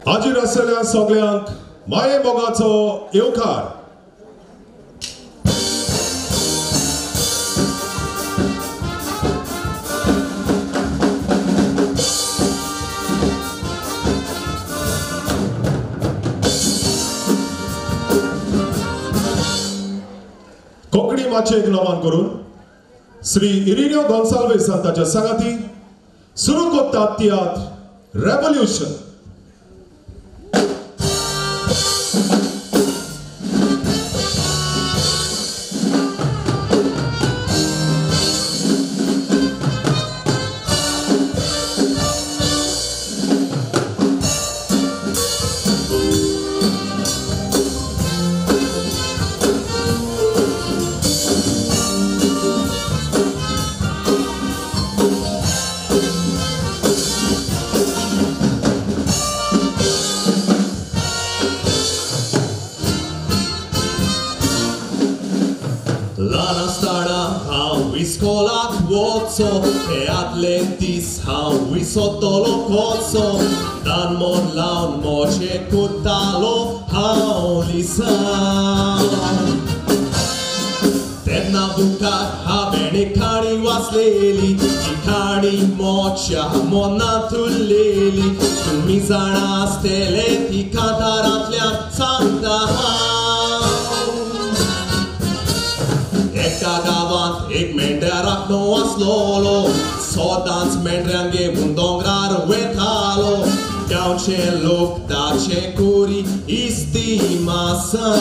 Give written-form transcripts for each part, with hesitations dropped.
हाजीर आसलेल्या सगल्यांक माये मोगाचो येवकार. कोंकणी माचयेक नमन करून श्री इरिनियो गोन्साल्वीस ताच्या सांगाती सुरू करतात तियात्र रेव्होल्युशन. ते आदले दीस हांव विसरतलो कसो, दान मन लावन मोचे करतालो हांव लिसांव. तेन्ना बुकार हांवें एक काणी वाचलेली, ती काणी मोच्या मनांत उरलेली. तुमी जाणा आसतले ती कांतारांतल्यान सांगता हांव. एका गांवांत एक मेंढ्या राखणो आसलोलो, सदांच मेंढ्यांक घेवन दोंगरार वेतालो. गांवचे लोक ताचे कोरी इस्तीम आसा.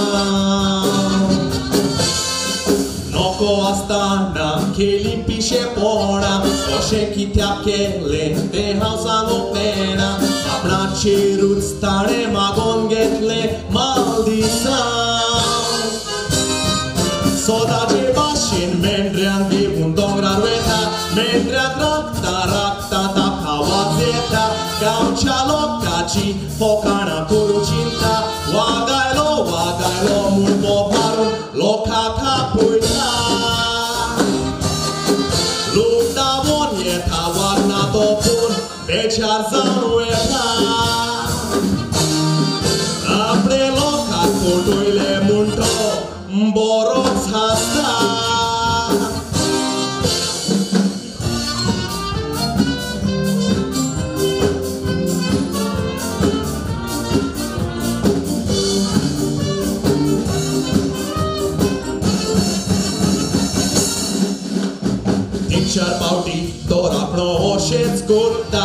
नको आसतना केली पिशेपणां, अशें कित्याक केलें तें हांव सांगूंक नेणा. आपणाचेरूच ताणें मागोवन घेतलें माल दिसा. सदांचे भाशेन मेंढ्यांक घेवन दोंगरार वेता, मेंढ्यांक राखता राखता ताका वाज येता. गांवच्या लोकांची फकाणां करूं चिंता, वागायलो वागायलो म्हूण बोब मारून लोकांक आपयता. लोक धांवून येता वाग ना तो पूण बेजार जावन वेता. आपणे लोकांक फटयले म्हूण तो बरोच हांसता. तीन चार पावटी तो राखणो अशेंच करता,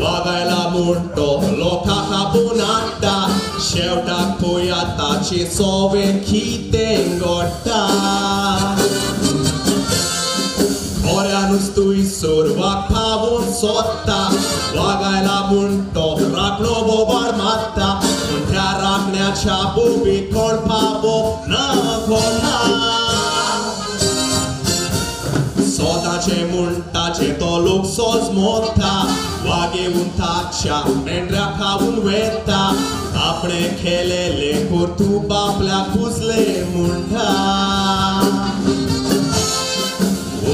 वागायला म्हूण तो लोकांक आपोवन हाडटा. शेवटाक पळयात ताचें सगळें कितें घडटा. खऱ्यानूच थंयसर वाग पावून सोदता, वागायला म्हूण तो राखणो बोबाड मारता. पूण त्या राखण्याच्या बोबीक कोण पावो ना कोणा. सदांचें म्हूण ताचें तो लोक सोजमोता, वाग येवन ताच्या मेंढ्या खावन वेता. आपणे केलेलें कर्तुब आपल्याक पुजलें म्हणटा.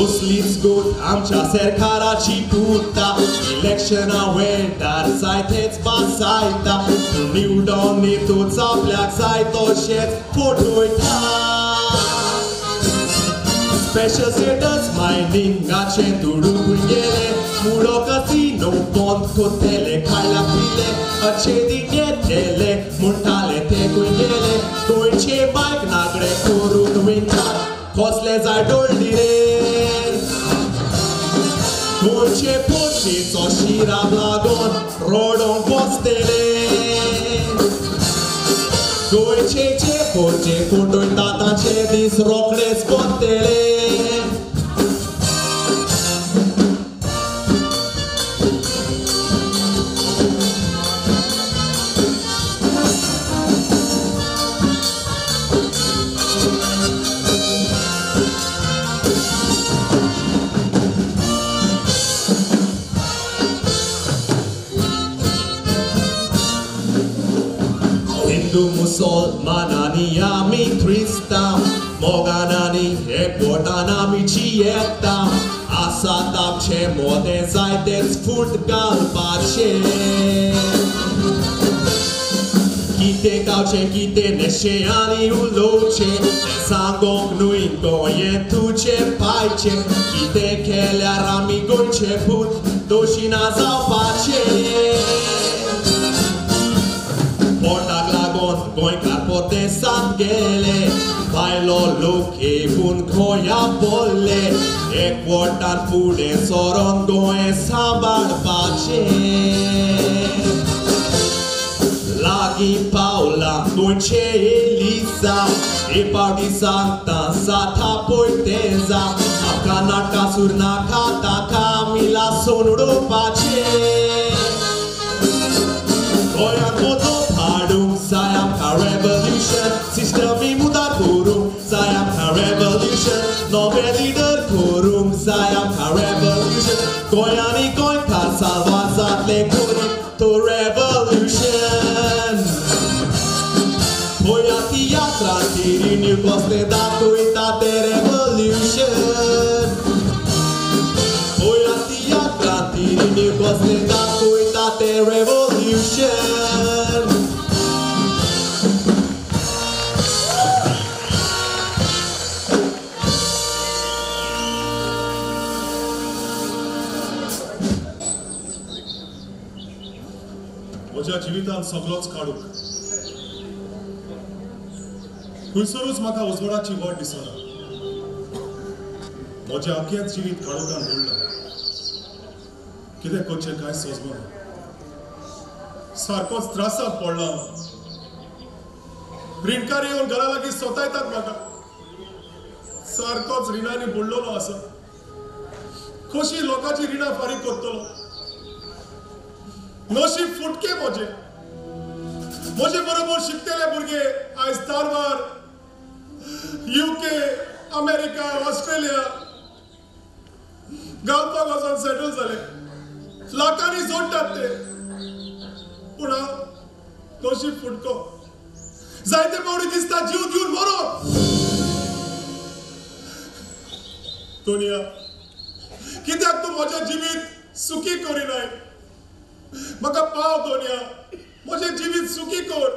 असलीच गत आमच्या सरकाराची पुरता, इलेक्शना वेळार जायतेच भासायता. पूण निवडून येतूच आपल्याक जाय तशेंच फटयता. स्पेशल स्टेटस मायनिंगाचे दुडू गेले, मुडो कसिनो बंद करतले, खायला पिले अच्छे दिन येतले म्हणटाले ते खंय गेले. गोंयचे बायक नागडे करून वयतात, कसले जाय डोळ्ळी रे. गोंयचे पोशेचो शिराप लागून रडोंक बसतले. गोंयचे जे पोचे फटयता ताचे दीस रोखडेच पडटले. हिंदू मुसलमानांनी आमी क्रिस्तांव, मोगान आनी एकवटान आमी जियेता. आसात आमचे मोदें जायतेच फूट घालपाचें. कितें खावचें कितें न्हेसचें आनी उलोवचें तें सांगोंक न्हय गोंयें तुजें पायचें कितें केल्यार आमी गोंयचे पूत दोशी ना जावपाचें पोटाक लागून गोंयकार परदेसांत गेले बायलो लोक येवन गोंया बोल्ले एकवटान फुडें सरोन गोंय सांबाळपाचें लागीं पावलां गोंयचें एलिसा हे पावटी सांगता साथा पळय तें जा आमकां नाटकां सूर नाका ताका आमी लासून उडोवपाचें गोंयांत बदल हाडूंक जाय आमकां रेवोल्युशन सिस्टमी मुदार करूंक जाय आमकां रेवोल्युशन नवे लिडर करूंक जाय आमकां रेवोल्युशन गोंयांनी गोंयकार साल्वार जातले करीत तो रेवोल्युशन गोंया तियात्रांती रिन्यू कसलें दाखयता तें रेवोल्युशन गोंया तियात्रांती रिन्यू कसलें दाखयता तें रेवोल्युशन. म्हज्या जिवितांत सगळोच काडूंक खंयसरूच म्हाका उजवाडाची वाट दिसना. म्हजें अख्खेंच जिवीत काळोखान बुडलां. कितें करचें कांय सोंसना. सारकोच त्रासांत पडला हांव. रिणकार येवन घरा लागीं सोतायतात म्हाका. सारकोच रिणांनी बुडलेलो आसा. कशी लोकांची रिणां फारीक करतलो. नशीब फुटके म्हजें. म्हजे बरोबर शिकतले भुरगे आयज धारवाड, UK, America, Australia गावपाक वचून सेटल जाले. लाखांनी जोडटात ते. पूण हांव नशीब फुटको. जायते फावटी दिसता जीव दिवन मरो. दुनिया कित्याक तूं म्हजें जिवीत सुखी करिनाय. म्हाका पाव दोनया, म्हजें जिवीत सुखी कर.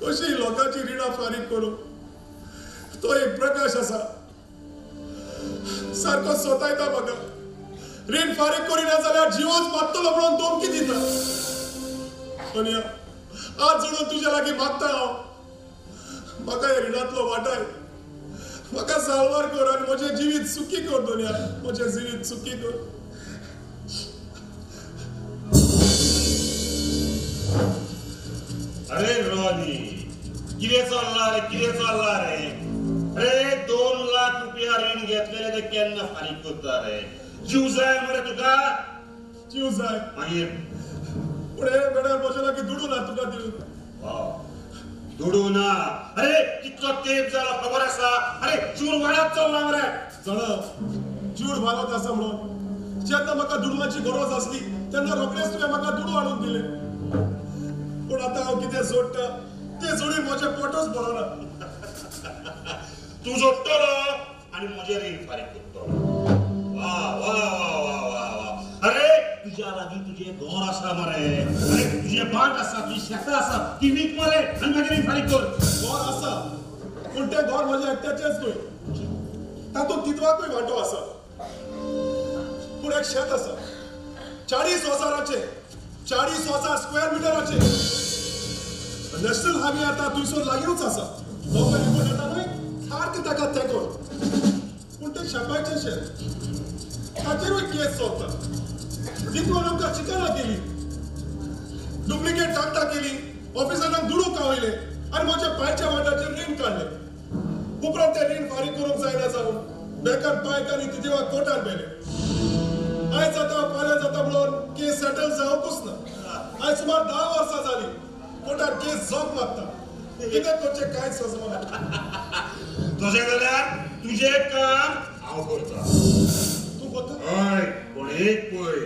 कशी लोकांची रिणां फारीक करूं. तो एक प्रकाश आसा सारको सोतायता म्हाका. रीण फारीक करिना जाल्यार जिवोच मारतलो म्हणून धमकी दिता. दोनया आज जोडून तुज्या लागीं मागता हांव. म्हाका ह्या रिणांतलो वाटाय. म्हाका साल्वार कर आनी म्हजें जिवीत सुखी कर दोनया. म्हजें जिवीत सुखी कर. अरे रॉनी कितें चल्लां रे कितें चल्लां रे. अरे 2 लाख रुपया रीण घेतलेले ते केन्ना फारीक करता रे. जीव जाय मरे तुका. जीव जाय मागीर पूण हे वेळार म्हजे लागीं दुडू ना तुका दिवंक. दुडू ना. अरे कितलो तेंप जालो खबर आसा. अरे चूर वाडत चल्ला मरे. जाणा चूर वाडत आसा म्हणून जेन्ना म्हाका दुडवाची गरज आसली तेन्ना रोखडेच तुवें म्हाका दुडू हाडून दिले. पूण आतां हांव कितें जोडटा तें जोडून म्हजें पोटच भरना. तूं जोडटलो आनी म्हजें रीण फारीक करतलो. वा वा वा वा वा वा. अरे तुज्या लागीं तुजें घर आसा मरे. अरे तुजें भाट आसा, तुजी शेतां आसा, ती वीक मरे आनी मागीर रीण फारीक कर. घर आसा पूण तें घर म्हजें एकट्याचेंच न्हय. तातूंत तितवाकूय वांटो आसा. पूण एक शेत आसा 40,000 40,000 स्क्वेअर मिटराचें. नॅशनल हायवे आतां थंयसर लागींच आसा. लोकां रिपोर्ट येता न्हय सारकें ताका तेंकोन. पूण तें शेपायचें शेत ताचेरूय केस चलता. तितून आमकां चिकनां केली, डुप्लिकेट कागदां केली, ऑफिसरांक दुडू खावयले आनी म्हज्या पांयच्या वाट्याचेर रीण काडलें. उपरांत तें रीण फारीक करूंक जायना जावन बँकान पांयक आनी तितिवाक कोर्टान व्हेलें. आयज जाता फाल्यां जाता म्हणून केस सेटल जावंकूच ना. आयज सुमार 10 वर्सां जालीं कोर्टान केस जोक मारता. कितें करचें कांयच सोंसना. तशें जाल्यार तुजें काम हांव करता. तूं करता? हय. पूण एक पळय,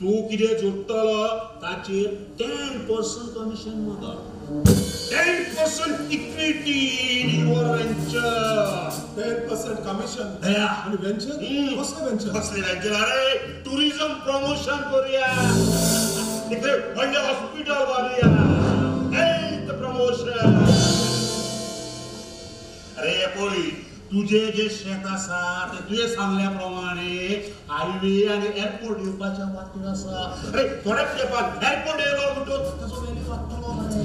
तूं कितें जोडटलो ताचेर 10% कमिशन म्हाका. 10% equity in your venture. 10% commission? आनी वेंचर? कसलें वेंचर? कसलें वेंचर? अरे टुरिझम प्रमोशन करूया, एक व्हडलें हॉस्पिटल बांदुया. तुजे जे शेत आसा ते तुवें सांगल्या प्रमाणे हायवे आनी एअरपोर्ट येवपाच्या वाटेर आसा. अरे थोड्या तेंपान एअरपोर्ट येयलो म्हणटकच ताचो व्हॅल्यू वाडटलो मरे.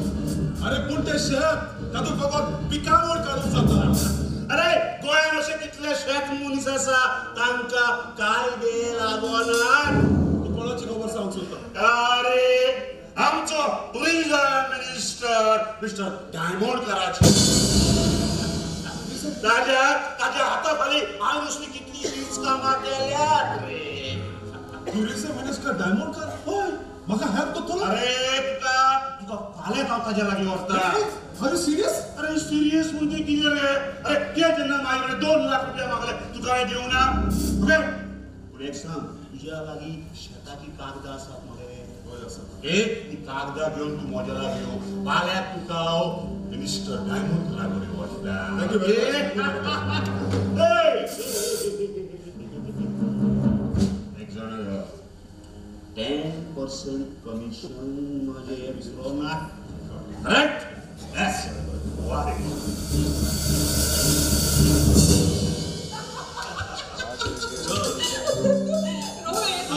अरे पूण ते शेत तातूंत फकत पिकावळ काडूंक जाता. अरे गोंयांत अशे कितले शेत मनीस आसा तांकां कायदे लागोनात. तूं कोणाची खबर सांगूंक सोदता? अरे आमचो टुरिझम मिनिस्टर मिस्टर डायमोंडकराची. ताज्या ताज्या हाता खाली हांवें असली कितलीशींच कामां केल्यात रे. टुरिझम मिनिस्टर डायमोंडकर? हय, म्हाका हेल्प करतलो. अरे तुका तुका फाल्यांच हांव ताज्या लागीं व्हरता. Are you serious? अरे सिरियस म्हणजे कितें रे? अरे ते जेन्ना म्हाजे कडेन 2 लाख रुपया मागले तुका हांवें दिवंक ना? ओके, पूण एक सांग, तुज्या लागीं शेताची कागदां आसात मरे? हय आसा. ए ती कागदां घेवन तूं म्हज्या लागीं यो. फाल्यां तुका हांव मिनिस्टर डायमोंडकरा कडेन व्हरता. Thank you very much. एक जाणा 10% कमिशन म्हजें विसरो ना. करेक्ट? Yes. Why? Rohit,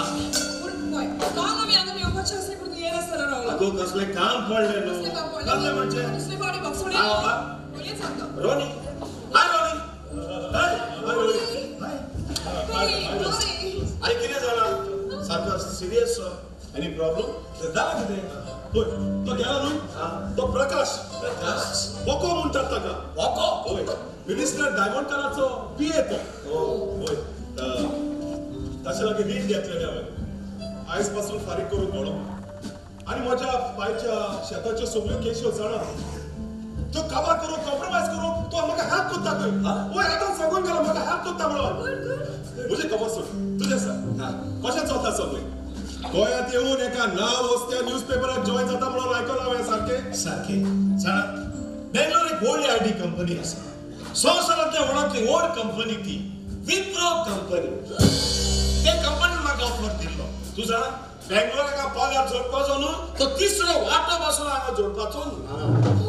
पूण पळय काल आमी हांगा येवपाचें आसलें पूण तूं येनासतना रावला. अगो कसलें काम पडलें न्हू. कसलें काम पडलें? कसलें म्हणजे? दुसरे फावटी बॉक्सोडे कोणीच सांगता. रोनी. हाय रोनी. हाय रोनी. हाय रोनी. अरे कितें जालां? सारको सिरियस सो? Any problem? जालां कितें? पळय तो गेला न्हू तो प्रकाश. प्रकाश बोको म्हणटात ताका. बोको? हय, मिनिस्टर डायमोंडकराचो पी.ए. तो. हय, ताचे लागीं रीण घेतलेलें हांवें. आयज पासून फारीक करूंक मेळो. आनी म्हज्या पायच्या शेताच्यो सगल्यो केश्यो जाणा त्यो काबार करूंक, कॉम्प्रोमायज करूंक तो म्हाका हेल्प करता खंय. वय आतां सांगून गेलो म्हाका हेल्प करता म्हणून. म्हजें खबर सोड, तुजें सांग कशें चलता सगळें? गोंयांत येवन एका नांव वस्त्या न्यूज पेपराक जॉयन जाता म्हणून आयकलां हांवें. सारकें? सारकें. जाणा, बेंगलोर एक व्हडली I T company आसा. संवसारांतल्या व्हडांतली व्हड कंपनी ती विप्रो कंपनी. ते कंपनीन म्हाका ऑफर दिल्लो. तूं जाणा, बेंगलोराक हांव पगार जोडपाचो न्हू तो तिसरो वांटो पासून हांगा जोडपाचो ना.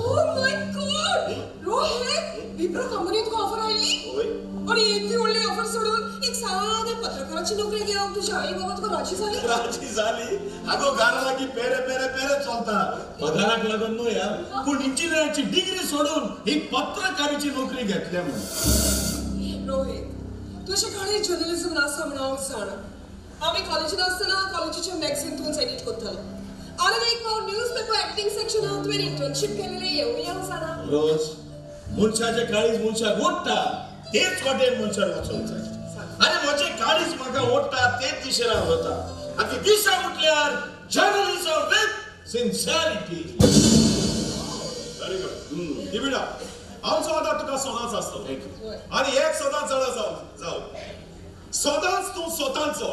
Oh my God! Rohit, Wipro कंपनीन तुका ऑफर आयली? हय. आनी येदी व्हडली ऑफर सोडून एक साद्या पत्रकाराची नोकरी घेवंक तुजी आई बाबा तुका राजी जाली? राजी जाली. आगो घरा लागीं पेरे पेरे पेरे चलता. पगाराक लागून न्हय हा, पूण इंजिनियराची डिग्री सोडून ही पत्रकारीची नोकरी घेतल्या म्हणून. रोहित, तुजें काळीज जर्नलिझम आसा म्हणून हांव जाणा. आमी कॉलेजीन आसतना कॉलेजीचें मॅगझीन तूंच एडिट करतालो. आनी एक फावट न्यूज पेपर एडिटींग सेक्शनांत तुवें इंटर्नशीप केलेलें हेंवूय हांव जाणा. रोज मनशाचें काळीज मनशाक ओडटा तेच वाटेन मनशान वचूंक जाय. आनी म्हजें काळीज म्हाका ओडटा तेच दिशेन हांव वता. आनी ती दिशा म्हटल्यार journalism with sincerity. Very good. दिबिडा, आमचो आदार तुका सदांच आसतलो. आनी एक सदांच जाणा जावं, सदांच तूं स्वतांचो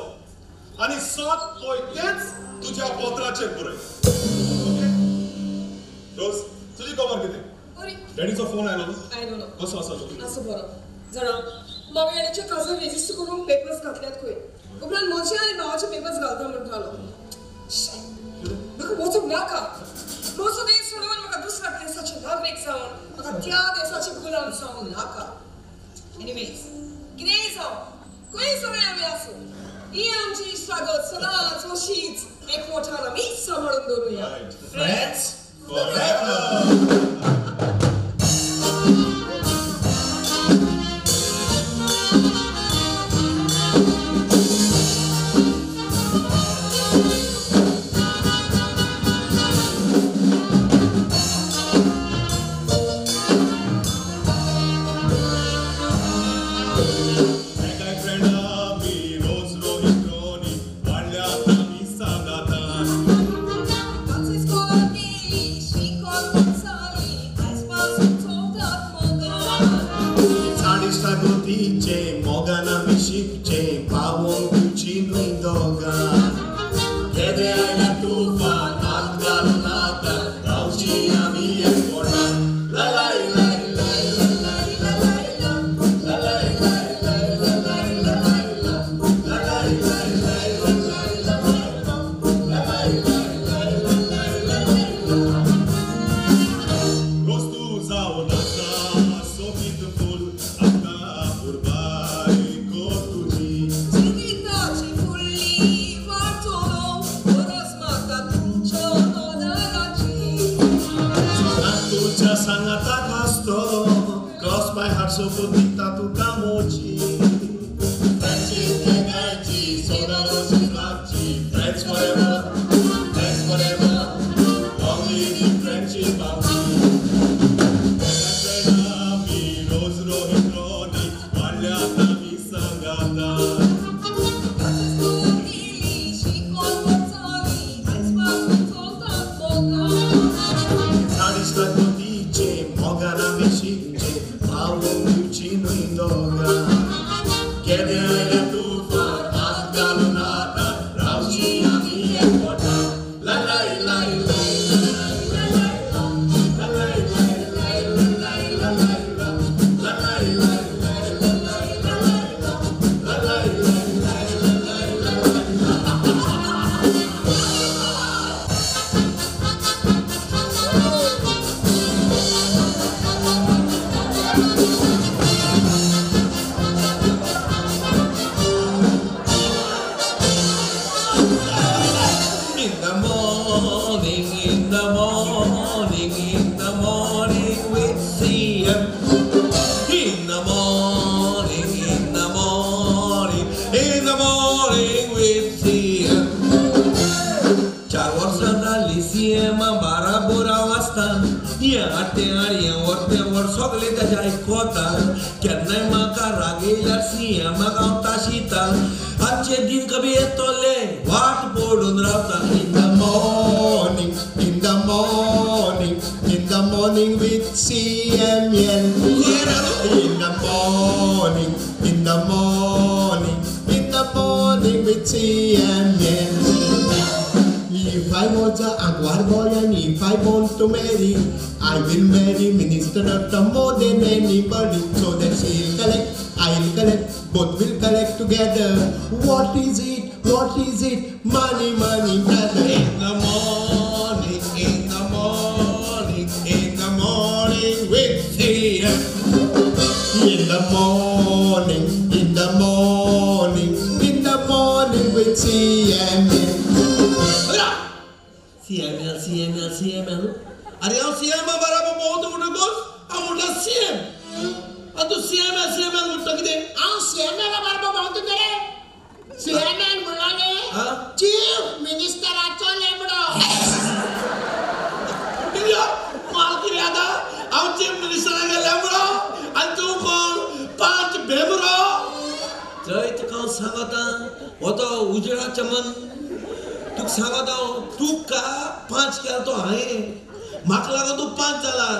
आनी सत पळय तेंच तुज्या पत्राचेर बरय. ओके रोज, तुजी खबर कितें? डॅडीचो फोन आयलो? आयलो ना. कसो आसा तो? आसा बरो. जाणा, मामी डॅडीचे काजर रेजिस्टर करूंक पेपर्स घातल्यात खंय. उपरांत म्हजे आनी भावाचे पेपर्स घालता म्हणटालो. म्हाका वचूंक नाका. म्हजो देश सोडून म्हाका दुसऱ्या देशाचे नागरीक जावन म्हाका त्या देशाचे गुलाम जावंक नाका. एनिवेज, कितेंय जावं, खंय सगळे आमी आसूं, ही आमची इश्टागत सदांच अशीच एकवटान आमी सांबाळून दवरुया. Friends forever. Francisco, सांगाताक आसतलो क्रॉस my heart सोबत दिता तुका मोची friendship तेगायची soda Roshi लागची friends forever friends forever long live the friendship आमची आमी रोज रोहित रोनी वाडल्यात आमी सांगाता केन्नाय म्हाका रागयल्यार सीएमाक हांव ताशिता आजचे दिन कभी येतले वाट पडून रावता In the morning, in the morning, in the morning with CML. In the morning, in the morning, in the morning with CML. If I was a Aguar boy and if I want to marry, I will marry Minister Doctor more than anybody. So that she'll collect, I'll collect, both will collect together. What is it? What is it? Money, money, brother. In the morning, in the morning, in the morning with CM. In the morning, in the morning, in the morning with CM. CML, CML, CML. अरे हांव CM बराबर भोंवता म्हणटकूच हांव म्हणटा CM आनी तूं CML CML म्हणटा कितें हांव सीएमएला बरोबर भोंवता रे सीएमएल म्हणले चीफ मिनिस्टराचो लेबडो माल कितें आतां हांव चीफ मिनिस्टरागे लेबडो आनी तूं कोण पांच भेमरो जंय तुका हांव सांगता हो तो उजळा चमन तुका सांगता हांव तुका पांच केला तो हांवें म्हाका लागून तूं पांच जाला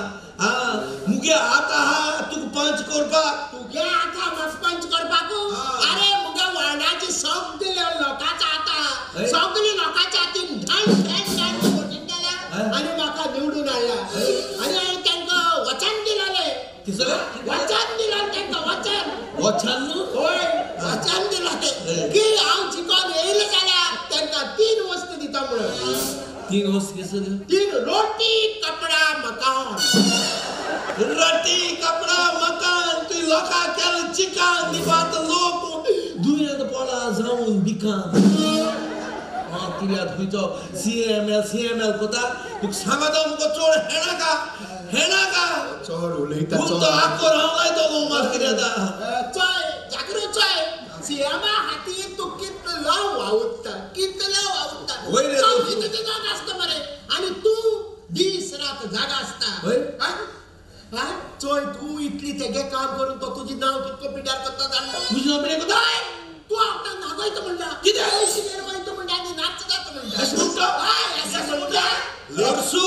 आं मुगे हात आहा तुका पंच करपाक तुगे हात आहा म्हाका पंच करपाक अरे मुगे वार्डाची सगळे लोकांच्या हाता सगळे लोकांच्या हातीन ढाण ढाण ढाण वोटींग केल्या आनी म्हाका निवडून हाडला आनी हांवें तांकां वचन दिलेलें वचन दिलें तांकां वचन वचन न्हू हय वचन दिलें की हांव जिखोन येयलें जाल्यार तांकां तीन वस्तू दिता म्हणून तीन वस्तू कितें तीन रोटी कपडा मकान रोटी कपडा मकान तुवें लोकांक केलें चिकन दिवपाक लोक दुयेंत पडला जावन बिकान कित्याक खंयचो सीएमएल सीएमएल कोता तुका सांगता मुगो चड हेणाका हेणाका चड उलयता तो आक्को हांव लायतलो मात कितें आतां चोय जागृत चोय सीएमा खातीर तूं कितलो वावुरता कितलो वावुरता जागा आसता मरे आनी तूं दीस रात जागा आसता चोय तूं इतली तेगे काम करून तो तुजी नांव कितको पिड्यार करता जाणा तुजी नांव पिड्यार करता तूं आतां नागयता म्हणटा कितें पयशे घेवन वयता म्हणटा आनी नाच जाता म्हणटा अशें म्हणटा हय अशें म्हणटा लोरसू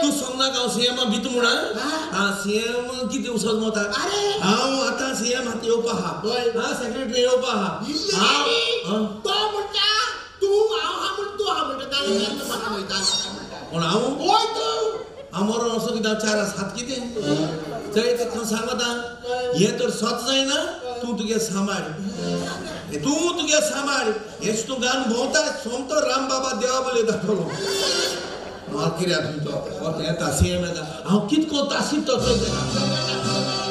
तूं सांगनाका हांव सीएमा भिता म्हणून आं सीएम कितें उसोत वता अरे हांव आतां सीएम हात येवपा आहा आं सेक्रेटरी येवपा आहा तो म्हणटा तूं हांव आहा म्हण तूं आहा म्हणटा नाजाल्यार म्हाका वयता कोण हांव वय तूं हांव मरोन असो कितें चार सात कितें चय तुका सांगता हें तर सत जायना तूं तुगे सांबाळ तूं तुगे सांबाळ हेच तूं गान भोंवता सोमतो रामबाबा देवा बले दाखयलो माल कित्याक तुमचो येता सीएम येता हांव कितको ताशीत तो चोय तेका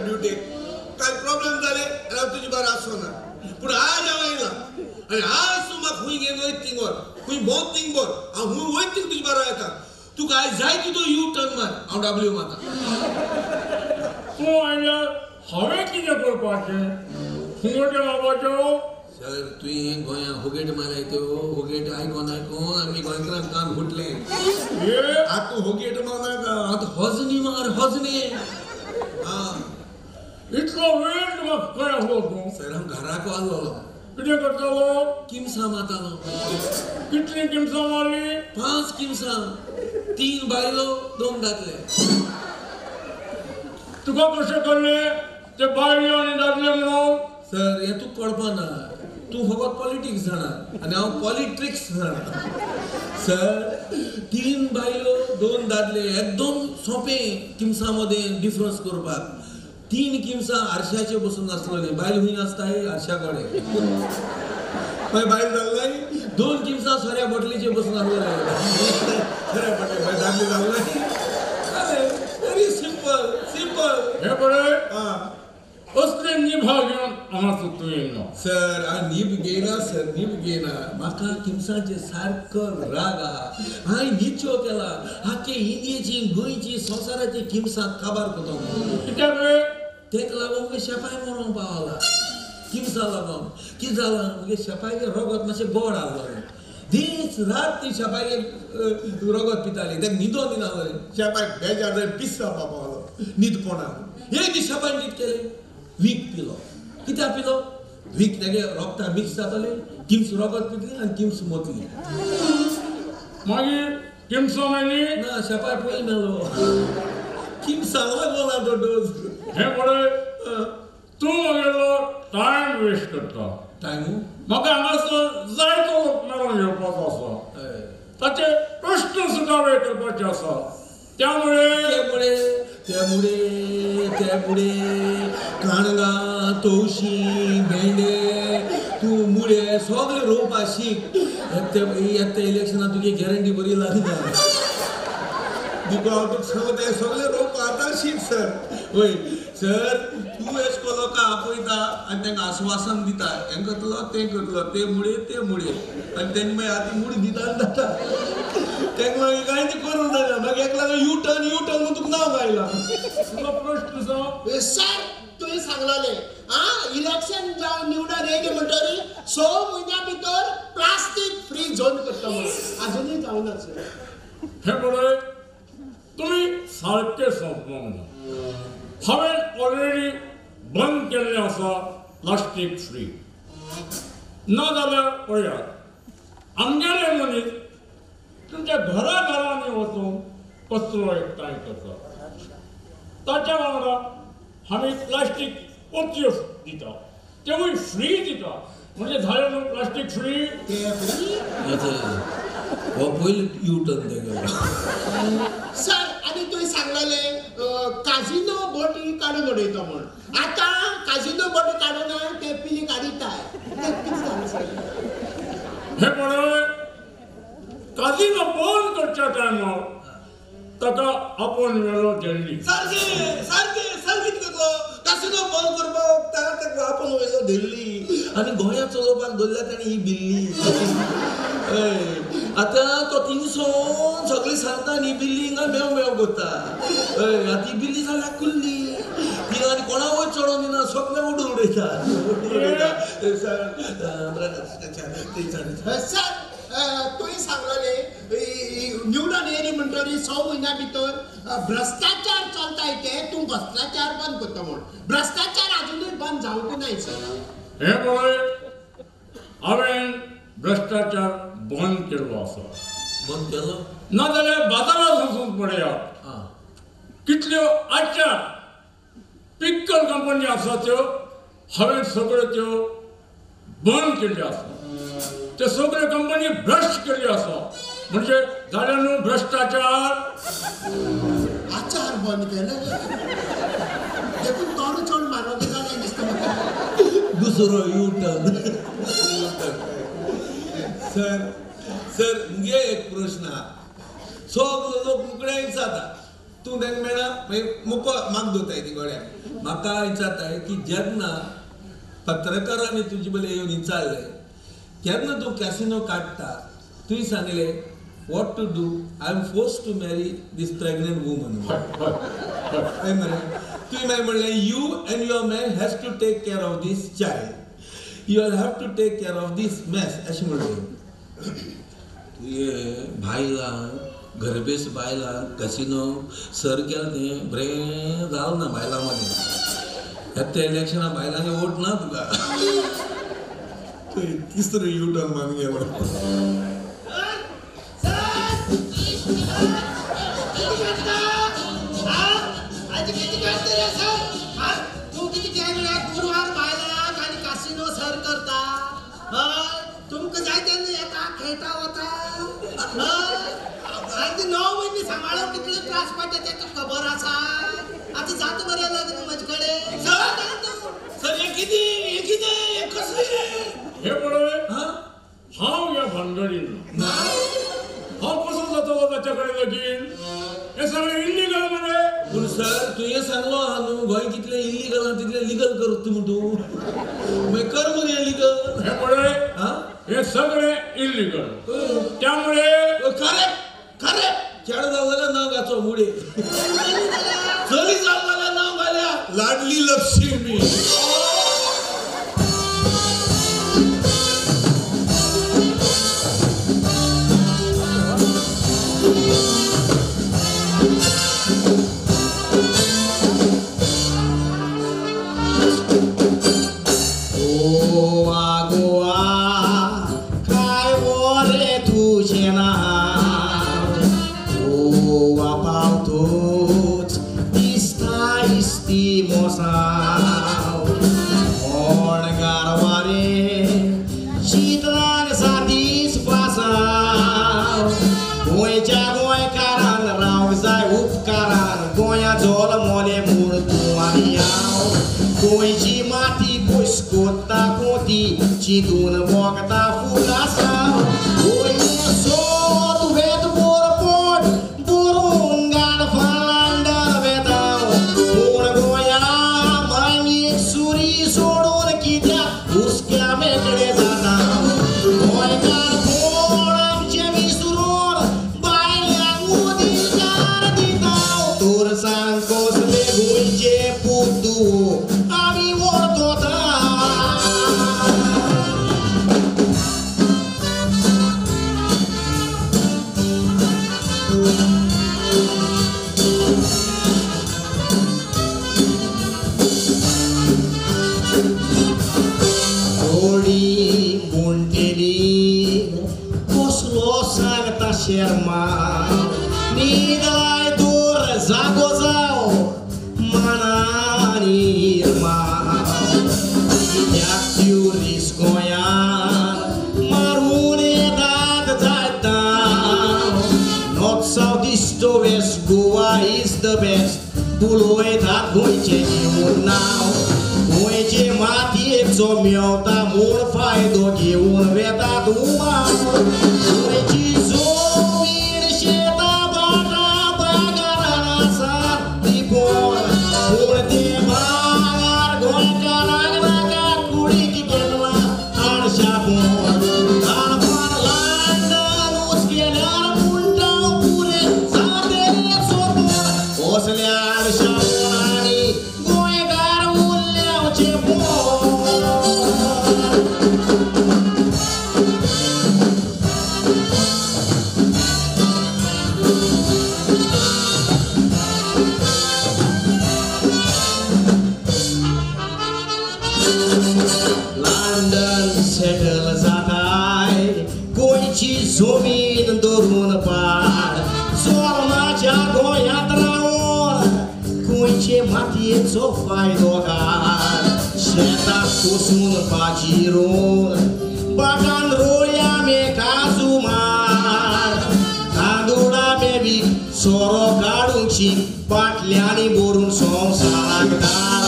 ड्युटेक कांय प्रॉब्लेम जाले आनी हांव तुजे बारा आसो ना पूण आज हांव येयला आनी आज तूं म्हाका खूंय घेवन वयत थिंग व्हर खूंय भोंवत थिंग व्हर हांव खूंय वयत थिंग तुजे बारा येता तुका आयज जाय तितू यू टर्न मार हांव डब्ल्यू मारता तूं आयल्यार हांवें कितें करपाचें फुंगोटे मारपाच्यो सर तुवें गोंयांत होगेट मारल्या त्यो होगेट आयकोन आयकोन आमी गोंयकारांक कान फुटले आतां होगेट मारनाका आतां हजनी मार हजनी आं इतलो वेळ तुका खंय आसलो तूं सर हांव घराक आसलो कितें करतालो किमसां मारतालो कितलीं किमसां मारलीं 5 किमसां 3 बायलो 2 दादले तुका कशें कळ्ळें ते बायलो आनी दादले म्हणून सर हें तुका कळपा ना तूं फकत पॉलिटिक्स जाणा आनी हांव पॉलिट्रिक्स जाणा सर 3 बायलो 2 दादले एकदम सोंपें किमसां मदें डिफरन्स करपाक 3 किमसां आरशाचेर बसून आसलोली बायल खूंय आसताय आरशा कडेन मागीर बायल जाल्लय 2 किमसां सोऱ्या बोटलीचेर बसून आसलोले सोऱ्या बोटली मागीर दादले जाल्लय व्हेरी सिंपल सिंपल हें पळय असले निभा घेवन हांगासर तूं येयलो सर हांव नीब घेयना सर नीब घेयना म्हाका किमसांचेर सारको राग आहा हांवें निचो केला आख्खे इंडियेची गोंयची संवसाराची किमसां काबार करता कित्याक रे तेका लागून मुगे शेपाय मरोंक पावला किमसां लागून कितें जालां मुगे शेपायचें रगत मातशें गोड आहलोलें दीस रात ती शेपायचें रगत पिताली तेका न्हिदोन दिनासलें शेपायक बेजार जावन पीस जावपा पावलो न्हीद कोणाक एक दीस शेपायन कितें केलें वीख पिलो कित्याक पिलो वीख तेगे रोगता मिक्स जातालें किम्स रगत पितली आनी किम्स मोतली मागीर किमसां मेली ना शेपाय पयलीं मेलो किमसां लागोना तो डोज हें पळय तूं म्हगेलो टायम वेस्ट करता टायम म्हाका हांगासर जायतो लोक मेळोवन घेवपाचो आसा ताचे प्रश्न सुटावे करपाचे आसा त्यामुळे त्यामुळे त्यामुळे त्यामुळे काणगां तवशीं भेंडे तूं मुळे सगळे रोवपा शीक येता इलेक्शनाक तुगे गॅरंटी बरी लागना दिको हांव तुका सांगता हें सगळें रोवपा आतां शीक सर वय सर तूं एश कोन्न लोकांक आपयता आनी तांकां आस्वासन दिता हें करतलो तें करतलो ते मुळे ते मुळे आनी तेंकां मागीर आतां मुडी दिता आनी जाता तेंकां मागीर कांय तें करूंक जायना मागीर एक लागून यू टर्न यू टर्न म्हूण तुका नांव आयलां तुजो प्रश्न सांग सर तुवें सांगलोलें आं इलेक्शन जावन निवडून येयलें म्हणटरी 6 म्हयन्या भितर प्लास्टीक फ्री झोन करता म्हणून आजुनूय जावना सर हें पळय तुमी सारकें समजूंक ना हांवें ऑलरेडी बंद केल्लें आसा प्लास्टीक फ्री ना जाल्यार पळयात आमगेले मनीस तुमच्या घरा घरांनी वचून कचरो एकठांय करता ताच्या वांगडा आमी प्लास्टीक पोतयो दिता तेवूय फ्री दिता म्हणजे जालें न्हू प्लास्टीक फ्री हो पयलीं यू टर्न तेगेलो सर आनी तुवें सांगलेलें काजिनो बोटी काडून उडयता म्हूण आतां काजिनो बोटी काडून ते पिली काडिताय तें कितें जालें सर हें पळय काजिनो बंद करच्या टायमार ताका आपोवन व्हेलो दिल्ली सारकें सारकें सारकें करतलो कासिनो बंद करपाक ताका आपोवन व्हेलो दिल्ली आनी गोंयांत चलोवपाक दवरल्या ताणें ही बिल्ली हय आतां तो थिंगसोन सगळें सांगता न्ही बिल्ली हिंगा मेव मेव करता हय आतां ही बिल्ली जाल्या कुल्ली ती आनी कोणा वयर चडोवन दिना सगळें उडून उडयता उडून उडयता सर सर तुवें सांगलोलें निवडून येयली म्हणटरी 6 म्हयन्या भितर भ्रश्टाचार चलताय ते तूं भ्रश्टाचार बंद करता म्हूण भ्रश्टाचार आजुनूय बंद जावंक नाय सर हें पळय हांवें भ्रश्टाचार बंद केल्लो आसा बंद केलो ना जाल्यार बाजारांत वचून पळयात कितल्यो आचार पिक्कल कंपनी आसा त्यो हांवें सगळ्यो त्यो बंद केल्ल्यो आसा ते सगळ्यो कंपनी भ्रश्ट केल्ल्यो आसा म्हणजे जालें न्हू भ्रश्टाचार आचार बंद केले देखून तोंड चड मारप जालें दिसता म्हाका दुसरो यू टर्न सर सर मुगे एक प्रश्न आहा सगलो लोक मुकड्याक जाता तूं तांकां मेळना मागीर मुको म्हाका दवरताय ती गोड्याक. म्हाका विचारताय की जेन्ना पत्रकारांनी तुजे बले येवन विचारलें केन्ना तूं कॅसिनो काडटा, तुवें सांगलें what to do, I am force to marry this pregnant woman. हय मरे, तुवें मागीर म्हणलें you and your man has to take care of this child, you have to take care of this mess अशें म्हणलें. तुवें बायलांक, गरबेस बायलांक कसिनो सर केलें तें बरें जालें ना बायलां मदीं. येता इलेक्शना बायलांनी वोट ना तुका. तुवें तिसरो यू टर्न मारून गेलो. तूं कितें केन्ना गुरवार बायलांक आनी कासिनो सर करता? तुमकां जाय तेन्ना येता, खेळटा वता. आनी 9 म्हयने सांबाळूंक कितले त्रास पडटा तें तुका खबर आसा. आतां जाता मरे लग्न म्हजे कडेन. सर हें कितें, हें कितें, हें कसलें? हे पळय, हांव ह्या भानगडीन ना. हांव कसो जातलो ताच्या कडेन लगीन? हें सगळें इल्लीगल मरे. पूण सर तुवें सांगलो आहा न्हू गोंय कितलें इल्लीगल आहा तितलें लिगल करता म्हूण तूं. मागीर कर मरे लिगल. हें पळय, हें सगळें इल्लीगल, त्यामुळे करेक्ट करेक्ट. चेडो जालो जाल्यार नांव घाचो मुडे, चली जालो जाल्यार नांव घाल्या लाडली लक्ष्मी. गोवा गोवा काय वरे तुझे नाव, गोवा पावतोच दिसता इस्ती मोसाव, कोण गारवारे चित्रान सादीस पासाव, गोंयच्या गोंयकारान रावंक जाय उपकारान, गोंया जल्मले म्हूण तूं आनी हांव, गोंयची माती पयस कोत्ता कोती चिंतून भोगता फुलासाव, गोंयचें सोद वेत बोरपोट बरोवन गालफा लंडन वेताव, पूण गोंया मागीर सुरी सोडून कित्याक हुसक्या मेकळे जाता, गोंयकार कोण आमचें विसरून बायल्यांक उदीकार दिता, तर सांग कसले गोंयचे पूत आमी व्हरतोता. थोडी म्हणटेली कसलो सांगता शेर्मा, न्हिदलाय दूर जागो जाव मनानी इरमाव, कित्याक ट्युरिस्ट गोंयांत मारून येतात जायता, North south east west Goa is the best, उलयतात गोंयचें घेवन नांव, गोंयचे मातयेचो मेवता म्हूण फायदो घेवन वेतात उमाव, गोंयची जमीन शेतां भाटां बागारां आसात ती पोर, पूण ते भागार गोंयकारांक नाका कुडीक केन्ना आडशा पोर, काळपान लंडन उस्केल्यार म्हणटा पुरें जातें सोपोर, असल्या आडशा पोरांनी गोंयकार उरल्यावचें पोर. लंडन सेटल जाताय गोंयची जमीन धरून पाड, जोर्माच्या गोंयांत रावन गोंयचे मातयेचो फायदो काड, शेताक कोसून भाजी रोवन भाटान रोया मे काजू मार, तांदूळा मे बी सोरो काडूंक शीक बाटल्यांनी भरून संवसाराक धाड,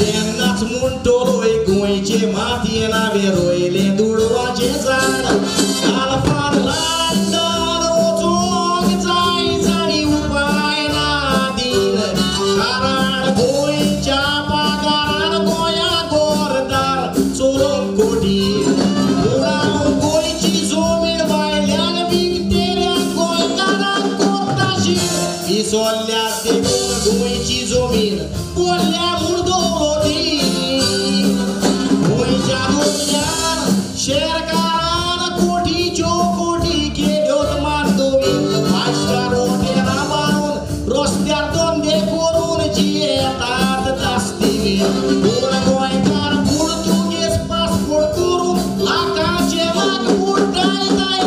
तेन्नाच म्हणटलोय गोंयचे मातयेन हांवें रोयलें दुडवाचें झाड, कालपान लंडन वचूंक जाय जाणी उपाय ना पूण गोंयकार पुर्तुगेज पासपोर्ट करून लाखांचे लाख बुडटाय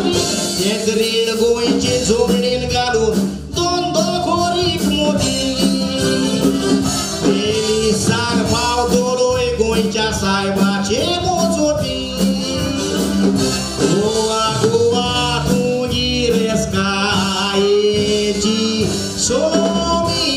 तेच रीण गोंयचे जमनीन घालून धंदो करीत मोदी तेली साग पावतलोय गोंयच्या सायबाचे मोजोती गोवा गोवा तूं गिरेस्कायेची सोमी.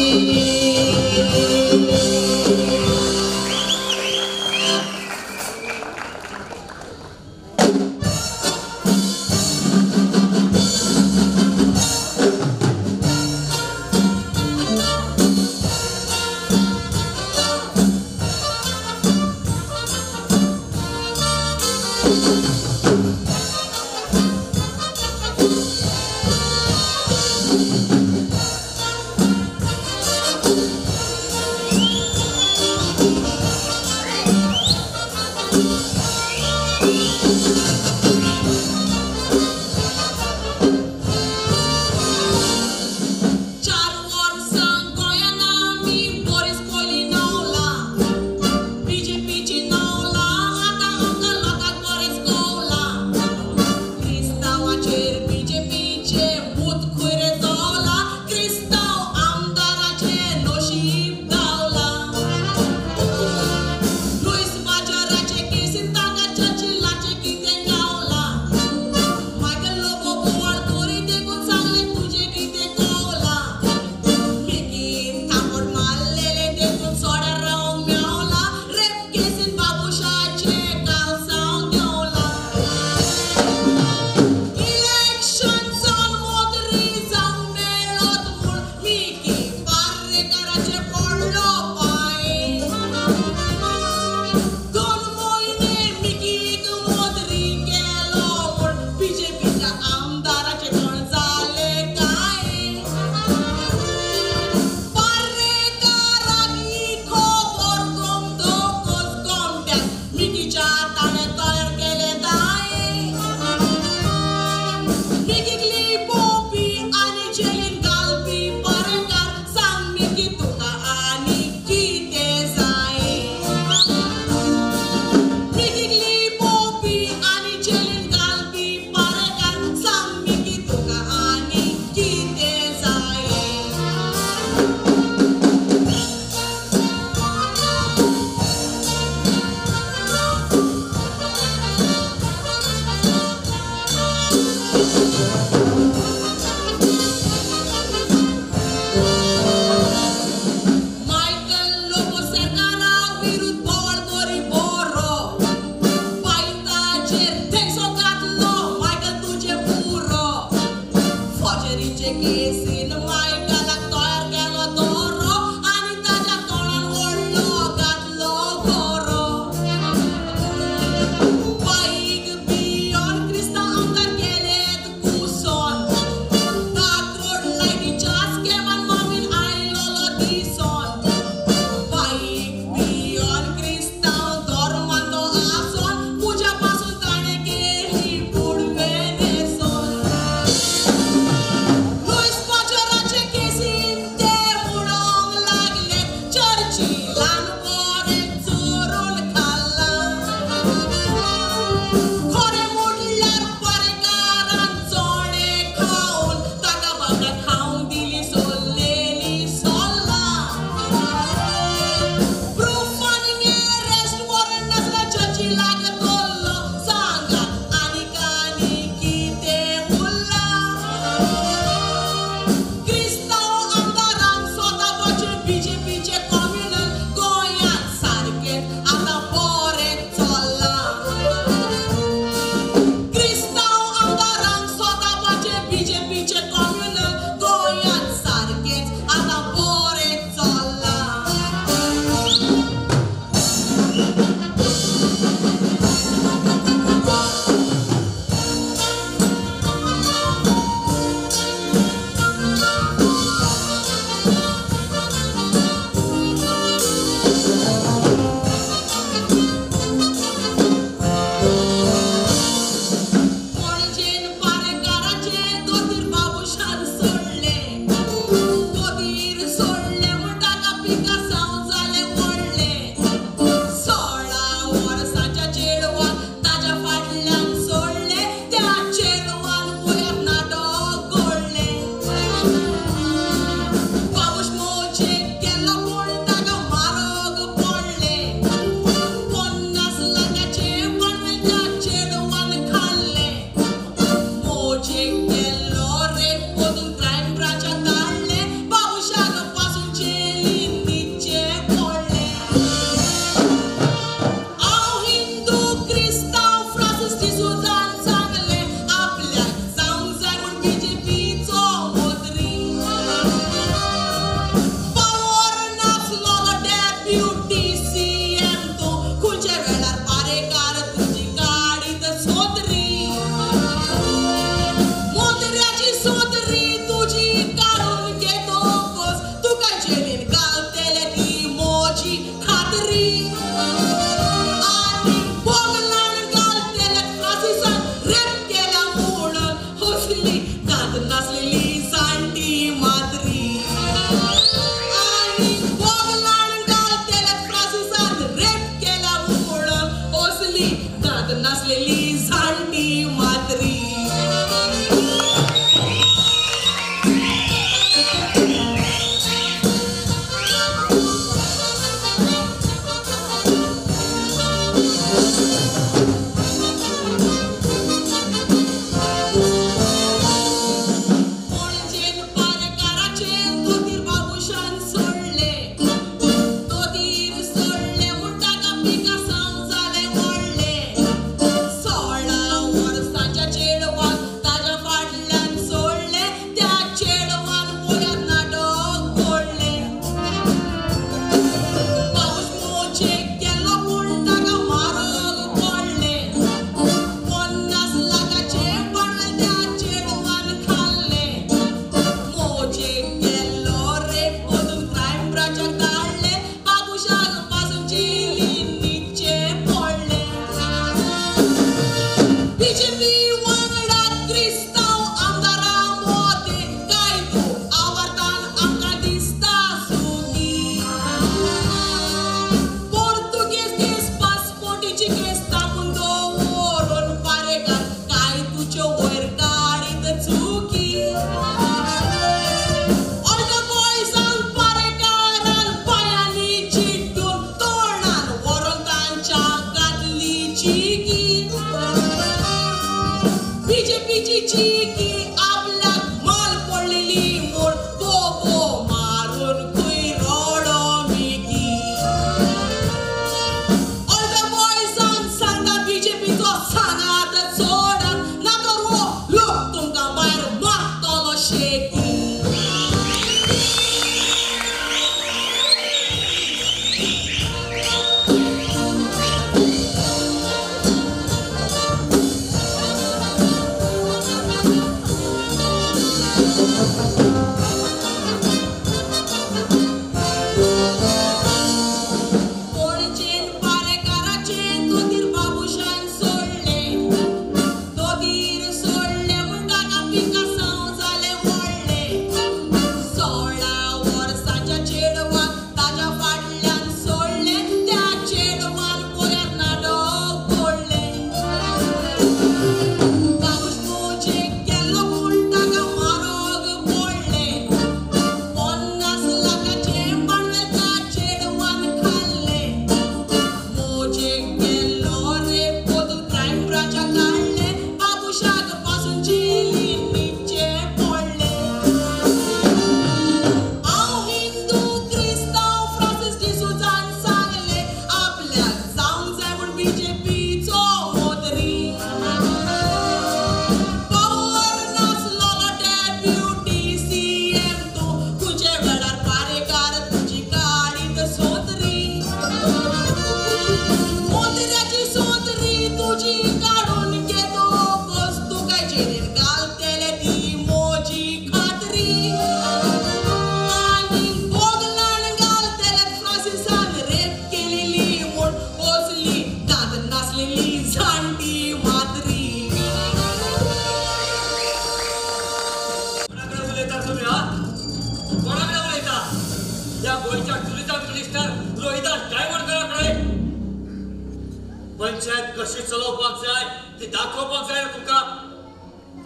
पंचायत कशी चलोवपाक जाय ती दाखोवपाक जाय तुमकां.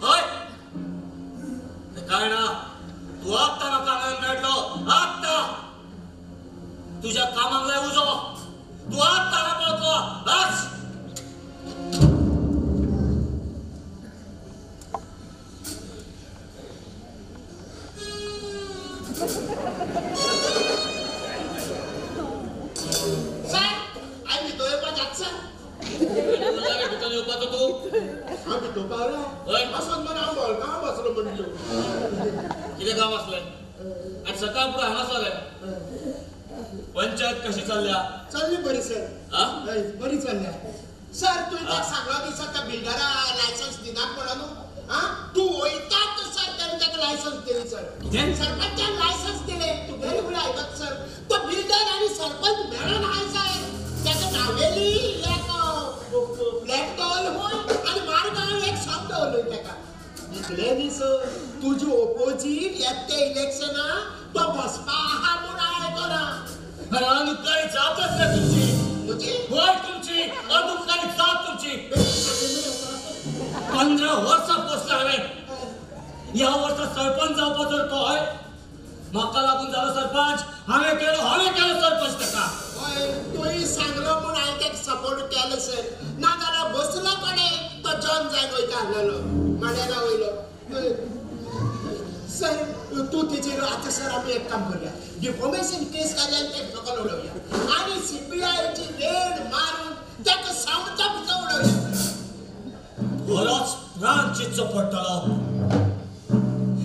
हय काय ना, तूं आत्तां म्हाका हांगा मेळटलो, आत्तां तुज्या कामाक लाय उजो, तूं आत्तां हांगा पावतलो. बस सर, हांवें भितर येवपाक जाता सर? भितर येवपाचो तूं? हांव भितर पावला वचोन मरे, हांव बोलकांव बसलो म्हणलो. कितें काम आसलें आनी सकाळ पुरो हांगा आसलें? पंचायत कशी चल्ल्या? चल्ली बरी सर, बरी चल्ल्या सर. तुवें ताका सांगलो न्ही सर, त्या बिल्डरा लायसन्स दिनात म्हणून. आं, तूं वयतात सर, ताणें ताका लायसन्स दिलें सर. सरपंचान लायसन्स दिलें. तुगेली फुडें आयकत सर, तो बिल्डर आनी सरपंच मेळोन आहाय सर. ताका नावेली एक फ्लॅट दवरलो खंय आनी मारगांव एक शॉप दवरलो ताका. इतले न्ही सर, तुजी ओपोजीट येता ते इलेक्शनाक तो बसपा आहा म्हूण हांव आयकलां. अरे अनुपकारी जातच रे तुमची. म्हजी? हय तुमची अनुपकारी जात तुमची. 15 वर्सां पोसला हांवें. ह्या वर्सा सरपंच जावपाचो तो. हय म्हाका लागून जालो सरपंच. हांवें केलो, हांवें केलो सरपंच ताका. हय तुवें सांगलो म्हूण हांवें ताका सपोर्ट केलो सर, नाजाल्यार बसलो कडेन तो जॉन जायन वयता आसलेलो माड्याला वयलो. सर तूं तेजेर आतां सर आमी एक काम करुया, डिफॉमेशन केस काडल्या आनी ताका सकयल उडोवया आनी सीबीआयची रेड मारून ताका सामता भितर उडोवया. बरोच प्राण चिंतचो पडटलो.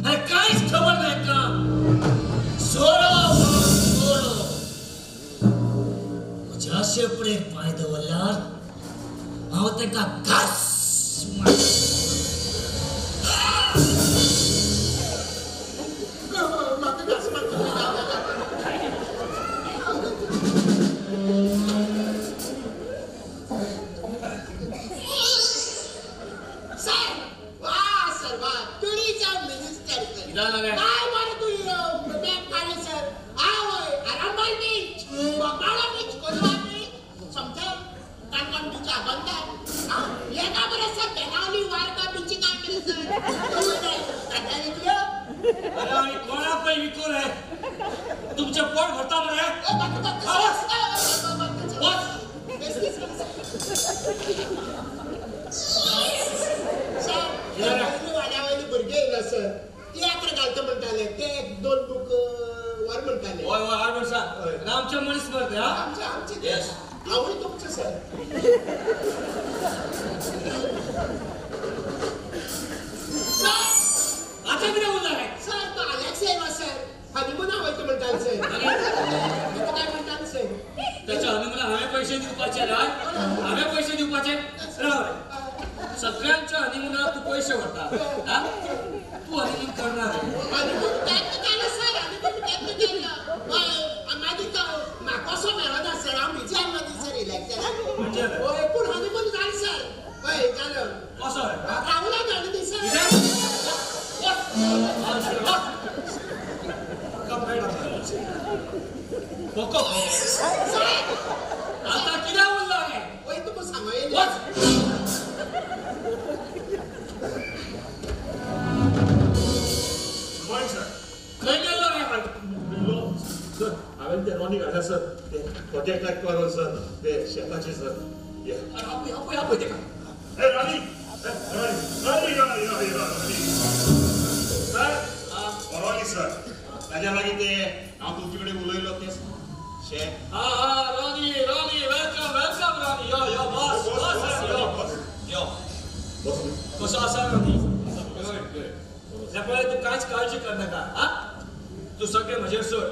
आनी कांयच खबर ना हांकां. सोडो सोडो, म्हज्या शेपडेर पांय दवरल्यार हांव तांकां घास मारतलों. म्हाका घास मारतलो. सर वा सर वा, टुरिजम मिनिस्टर सर. काय बरें तूं मॅप काडलें सर. आवय, Arambol beach, Bogmalo beach, Colva beach, समजा काणकोण बीच, आगोंदा. हेका बरें सर, बेनावली वार्का बीची काय केलें सर? अरे आनी कोणाकय विकूं रे, तुमचें पोट भरता मरे. सर, वाड्या वयले भुरगे येयले सर, तियात्र घालता म्हणटाले, ते एक दोन बूक वर म्हणटाले. हय हय, 8 वर्सां आमचे मनीस मरे ते. आमचे आमचे, हांवूय तुमचे सर. सर आतां कितें उरलां रे? सर तो आलेक्स येयलो सर, हनीमुना वयता म्हणटाले सर. काय म्हणटाले सर? त्याच्या हनीमुना हांवें पयशे दिवपाचे रे, हांवें पयशे दिवपाचे. राव रे, सगळ्यांच्या हनीमुनाक तूं पयशे व्हरता, तूं हनीमून करणार रे? हनीमून केन्ना केलो सर, हनीमून केन्ना केलो? हय, मागीर तो म्हाका कसो मेळना सर, हांव बिजी आसलो न्ही सर इलेक्शनाक. हय, पूण हनीमून जालें सर. हय जालो. कसो रे? राहुलान हाडलो न्ही सर. आतां कित्याक उरलां रे? वय तुका सांगो येयलें. Good morning sir. खंय गेल्लो रे? सर, हांवें ते रॉनीक हाडला सर, ते प्रोजेक्टाक करून सर, ते शेताचे सर. आपय आपय आपय ताका. ए Ronnie, Ronnie, Ronnie, Ronnie, Ronnie sir. Ronnie sir, ताज्या लागीं ते हांव तुमचे कडेन उलयलो ते शेत. हा हा, Ronnie, Ronnie, welcome, welcome Ronnie. यो यो, बस बस यो यो, बस. कसो आसा रॉनी? Good good. पळय, तूं कांयच काळजी करनाका. हा, तूं सगळें म्हजेर सोड.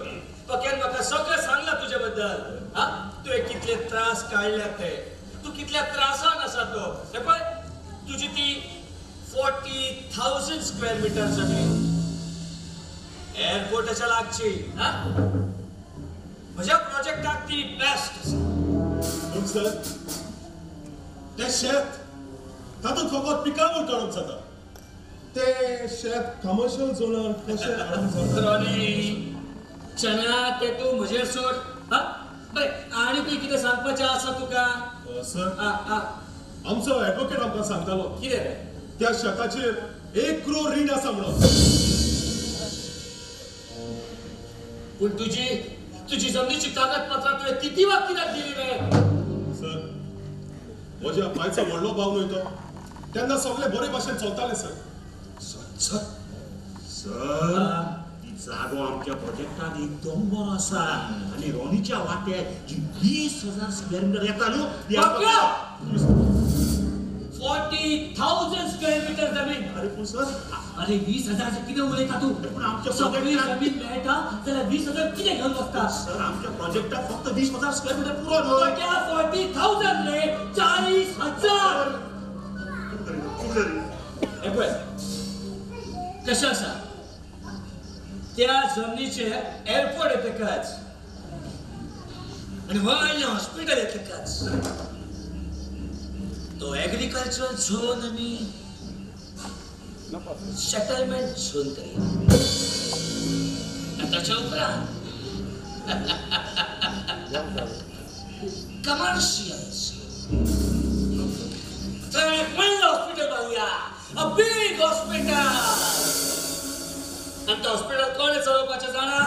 पक्यान म्हाका सगळें सांगलां तुजे बद्दल. हा, तुवें कितले त्रास काडल्यात ते, तूं कितल्या त्रासान आसा तो. हें पळय, तुजी ती 40,000 स्क्वेअर मिटर जमीन एअरपोर्टाच्या लागची. हा, म्हज्या प्रोजेक्टाक ती बेस्ट आसा. सर, तें शेत तातूंत फकत पिकावळ काडूंक जाता. ते शेत कमर्शियल झोनार कशें हाडूंक जाता? रॉनी चना, ते तूं म्हजेर सोड. हा बरें, आनी तुवें कितें सांगपाचें आसा तुका? सर, आमचो ऍडव्होकेट आमकां सांगतालो कितें त्या शेताचेर 1 करोड रीण आसा म्हणून. पूण तुजी तुजी जमनीची कागदपत्रां तुवें तितीवाक कित्याक दिली रे? सर, म्हज्या पायचो व्हडलो भाव न्हय तो, तेन्ना सगळे बरे भाशेन चलताले सर. सर सर, ती जागो आमच्या प्रोजेक्टान एकदम बरो आसा आनी रोनीच्या वाट्याक जी 20,000 स्क्वेअर मिटर येता न्हू, 40,000 स्क्वेअर मिटर जमीन. अरे पूण सर, अरे 20,000 कितें उलयता तूं? पूण आमच्या सगळी जमीन मेळटा जाल्यार 20,000 कितें घेवन बसता? सर, आमच्या प्रोजेक्टाक फक्त 20,000 स्क्वेअर मिटर पुरो न्हय. 40,000 रे, 40,000. हे पळय कशें आसा, त्या जमनीचे एअरपोर्ट येतकच आनी व्हडलें हॉस्पिटल येतकच तो एग्रीकल्चरल झोन आनी सेटलमेंट झोन करी. ताच्या उपरांत कमर्शियल झोन, थंय एक व्हडलें हॉस्पिटल बांदुया, अ बीग हॉस्पिटल. आनी तें हॉस्पिटल कोणें चलोवपाचें जाणा?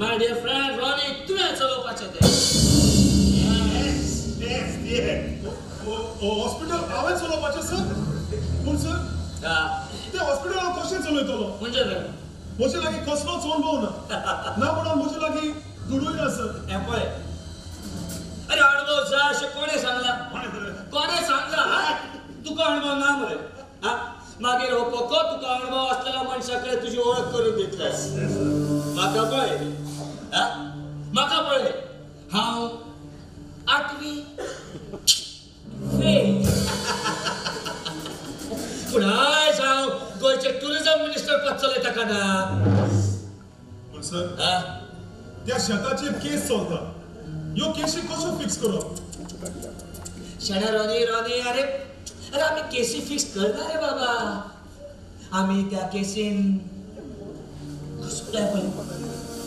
My dear friend Ronnie, तुवें चलोवपाचें तें. हॉस्पिटल हांवें चलोवपाचें सर? पूण सर, तें हॉस्पिटल हांव कशें चलयतलो? म्हणजे म्हजे लागीं कसलोच अणभव ना, ना म्हणून म्हजे लागीं दुडूय ना सर. हें पळय, अरे अणभव जाय अशें कोणें सांगलां? कोणें सांगलां? तुका अणभव ना मरे? मागीर हो पोको तुका अणभव आसलेल्या मनशा कडेन तुजी वळख करून दितले. म्हाका पळय, म्हाका पळय, हांव 8वी फेल, पूण आयज हांव गोंयचे टुरिझम मिनिस्टर पद चलयता का ना? पूण सर, त्या शेताचेर केस चलता, ह्यो केशी कश्यो फिक्स करप? शेणा रोनी, रोनी, अरे अरे आमी केसी फिक्स करना रे बाबा. आमी त्या केसीन घुसपल्या पळय,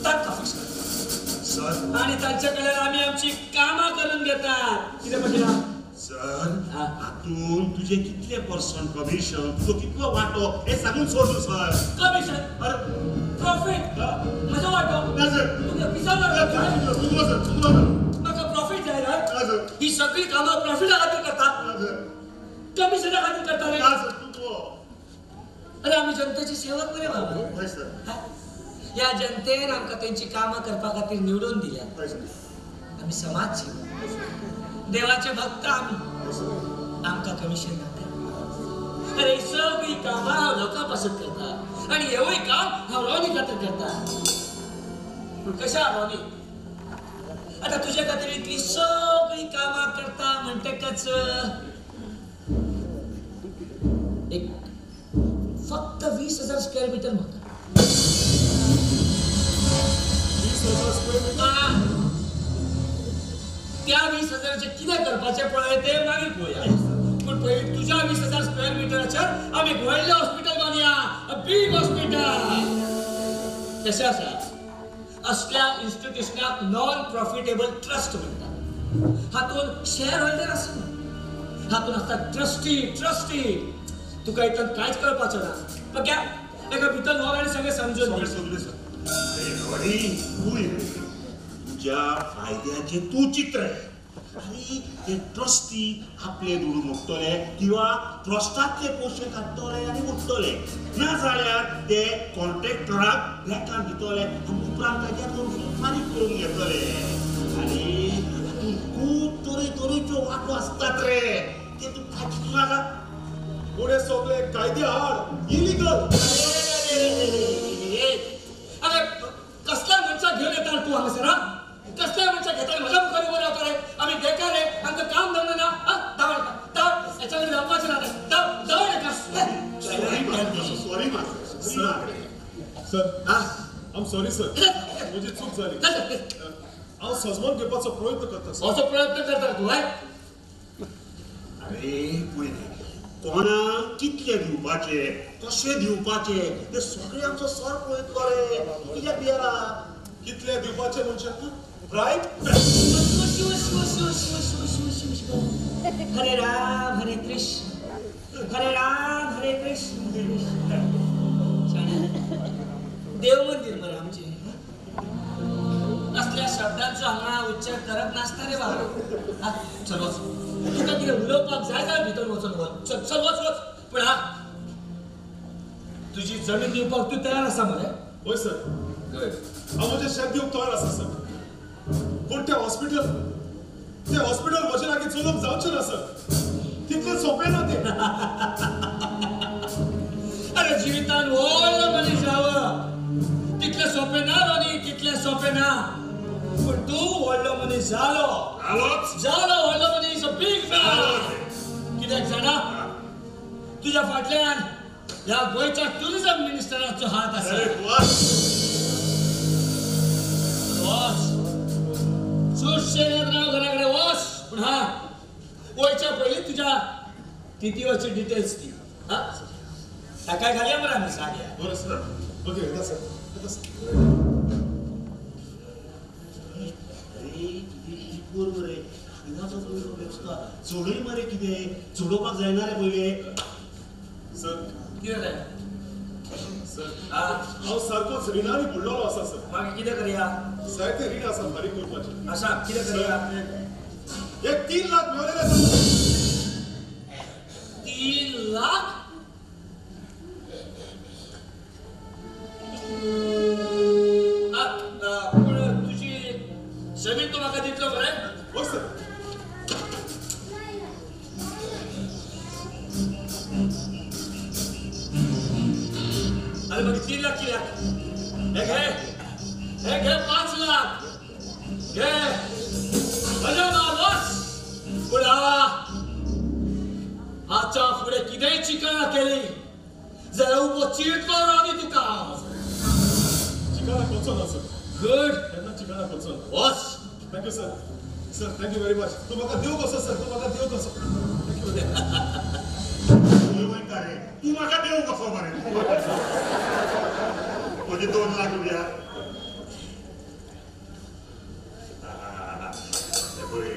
तांकां फिक्स करता सर, आनी तांच्या कडल्यान आमी आमची कामां करून घेतात. कितें पळयला सर, हातून तुजे कितले पर्संट कमिशन, तुजो कितलो वांटो हें सांगून सोड सर. कमिशन, अरे प्रॉफिट, म्हजो वांटो ना सर. तुका पिसावला सर, म्हाका प्रॉफिट जाय रे. सर, ही सगळी कामां प्रॉफिटा खातीर करता, कमिशना खातीर करता रे. अरे आमी जनतेची सेवा मरे बाबा. ह्या जनतेन आमकां तेंची कामां करपा खातीर निवडून दिल्या. आमी समाज सेवक, देवाचे भक्त आमी, आमकां कमिशन नाका. अरे सगळी कामां हांव लोकां पासत करता आनी हेवूय काम हांव रोनी खातीर करता. पूण कशें रोनी, आतां तुजे खातीर इतली सगळी कामां करता म्हणटकच एक फक्त 20,000 स्क्वेअर मिटर म्हाका. 20,000 स्क्वेअर मिटर? त्या 20,000 कितें करपाचें पळय तें मागीर पळोवया. पूण पयलीं तुज्या 20,000 स्क्वेअर मिटराचेर आमी एक व्हडलें हॉस्पिटल बांदया, अ बीग हॉस्पिटल. कशें आसा, असल्या इन्स्टिट्युशनाक नॉन प्रॉफिटेबल ट्रस्ट म्हणटात. हातूंत शेअर होल्डर आसना, हातूंत आसता ट्रस्टी. ट्रस्टी तुका इतल्यान कांयच कळपाचें ना. पक्या एका भितर व्हर आनी सगळें समजून दी. तुज्या फायद्याचें तूं चित्र. आनी ते ट्रस्टी आपले दुडू मोडटले किंवा ट्रस्टांतले पयशे काडटले आनी मोडटले, ना जाल्यार ते कॉन्ट्रॅक्टराक बॅकान दितले आनी उपरांत ताच्या कमिशन फारीक करून घेतले. आनी हातूंत खूब तरेतरेच्यो वांटो आसतात रे, ते तूं कांय चिंतू नाका. फुडें सगळे कायदे आड इलिगल. अरे कसल्या मनशाक घेवन येता तूं हांगासर? कसल्या मनशाक घेता म्हज्या मुखार उबो रावता रे? आमी बेकार रे, आमकां काम धंदो ना. धांव धांव, हेच्या कडेन धांवपाचें ना रे. धांव धांव हेका. Sorry sir. Sir, I am sorry sir, म्हजी चूक जाली. हांव सजमोन घेवपाचो प्रयत्न करता. असो प्रयत्न करता तूं? अरे पळय, कोणाक कितले दिवपाचे, कशे दिवपाचे ते सगळे आमचो सर पळयतलो रे. कित्याक भियेला? कितले दिवपाचे म्हणजे ब्रायब? कशी वच वच वच वच वच वच. हरे राम हरे कृष्ण हरे राम हरे कृष्ण हरे कृष्ण. देव मंदिर मरे आमचे. असल्या शब्दांचो हांगा उच्चार करप नासता रे बाबा. चल वच, तुका कितें उलोवपाक जाय जाल्यार भितर वचून वच. चल चल वच वच. पूण हा तुजी जमीन दिवपाक तूं तयार आसा मरे? हय सर, हांव म्हजें शेत दिवंक तयार आसा सर. पूण तें हॉस्पिटल, तें हॉस्पिटल म्हजे लागीं चलोवंक जावचें ना सर. तितलें सोंपें ना तें. अरे जिवितान व्हडलो मनीस जावं तितलें सोंपें ना रोनी, तितलें सोंपें ना. पूण तूं व्हडलो मनीस जालो, जालो व्हडलो मनीस, बीग मॅन. कित्याक जाणा, तुज्या फाटल्यान ह्या गोंयच्या टुरिझम मिनिस्टराचो हात आसा. वच सुशेगाद राव, घरा कडेन वच. पूण हा वयच्या पयलीं तुज्या टीटीओचे डिटेल्स दी. हा ताकाय घालया मरे आमी साडया. बरें सर, ओके. येता सर, येता सर. अरे कितें टिपोर मरे, रिणाचो पयलो वेवस्था चडूय मरे. कितें चडोवपाक जायना रे पयले सर. कितें जालें सर? हांव सारकोच रिणांनी बुडलेलो आसा सर. मागीर कितें करया? जायते रीण आसा फारीक करपाचें. आसा, कितें करया? एक 3 लाख मेळ्ळेले सर. 3 लाख? पूण तुजी जमीन तूं म्हाका दितलो मरे? हय सर. अरे मागीर 3 लाख कित्याक? हे घे, हे घे 5 लाख घे, मजा मार वच. पूण हाच्या फुडें कितेंय चिकाना केली जाल्यार उबो चिरतलो रावनी तुका. चिकाना करचो ना सर. गुड, केन्ना चिकाना करचो ना. वच. Thank you sir. Sir thank you very much. तूं म्हाका देव कसो सर, तूं म्हाका देव कसो. Thank you. तूं म्हाका देव कसो मरे? म्हजे 2 लाख रुपया. पळय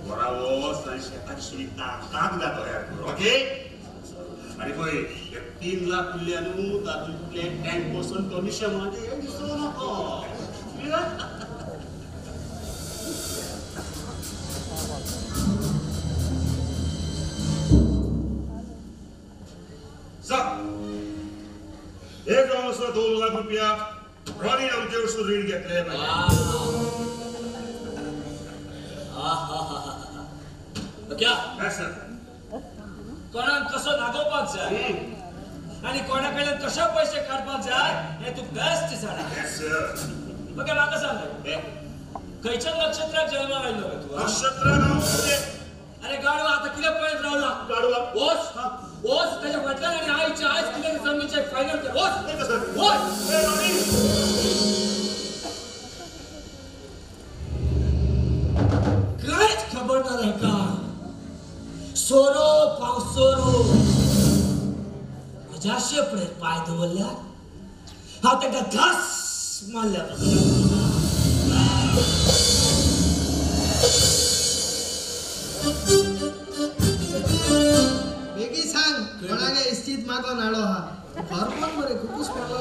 बरा वच आनी शेताची सुविधा कागदां तयार कर. ओके. आनी पळय हे 3 लाख उरल्या न्हू, तातूंतलें 10% कमिशन म्हाजें विसरूं नाका. सर, हे जावन आसा 2 लाख रुपया रॉनी आमचे वरसून रीण घेतले. क्या सर, कोणाक कसो नागोवपाक जाय आनी कोणा कडल्यान कशे पयशे काडपाक जाय हें तूं बेस्ट जाणा. ओके, म्हाका सांग, खंयच्या नक्षत्राक जल्माक आयिल्लो तूं? नक्षत्राक? अरे गाडवा, आतां कितें पळयत रावला? गाडवा वच वच ताच्या फाटल्यान आनी आयचे आयज कितें जमनीचें फायनल कर. वच वच. कांयच खबर ना हेका. सोरो पाव सोरो म्हज्या शेपडेर पांय दवरल्यार हांव ताका घास मारल्या. बेगी सांग कोणागे इस्तीत मागोन हाडो हा घर कोण मरे खुपूच पडलो.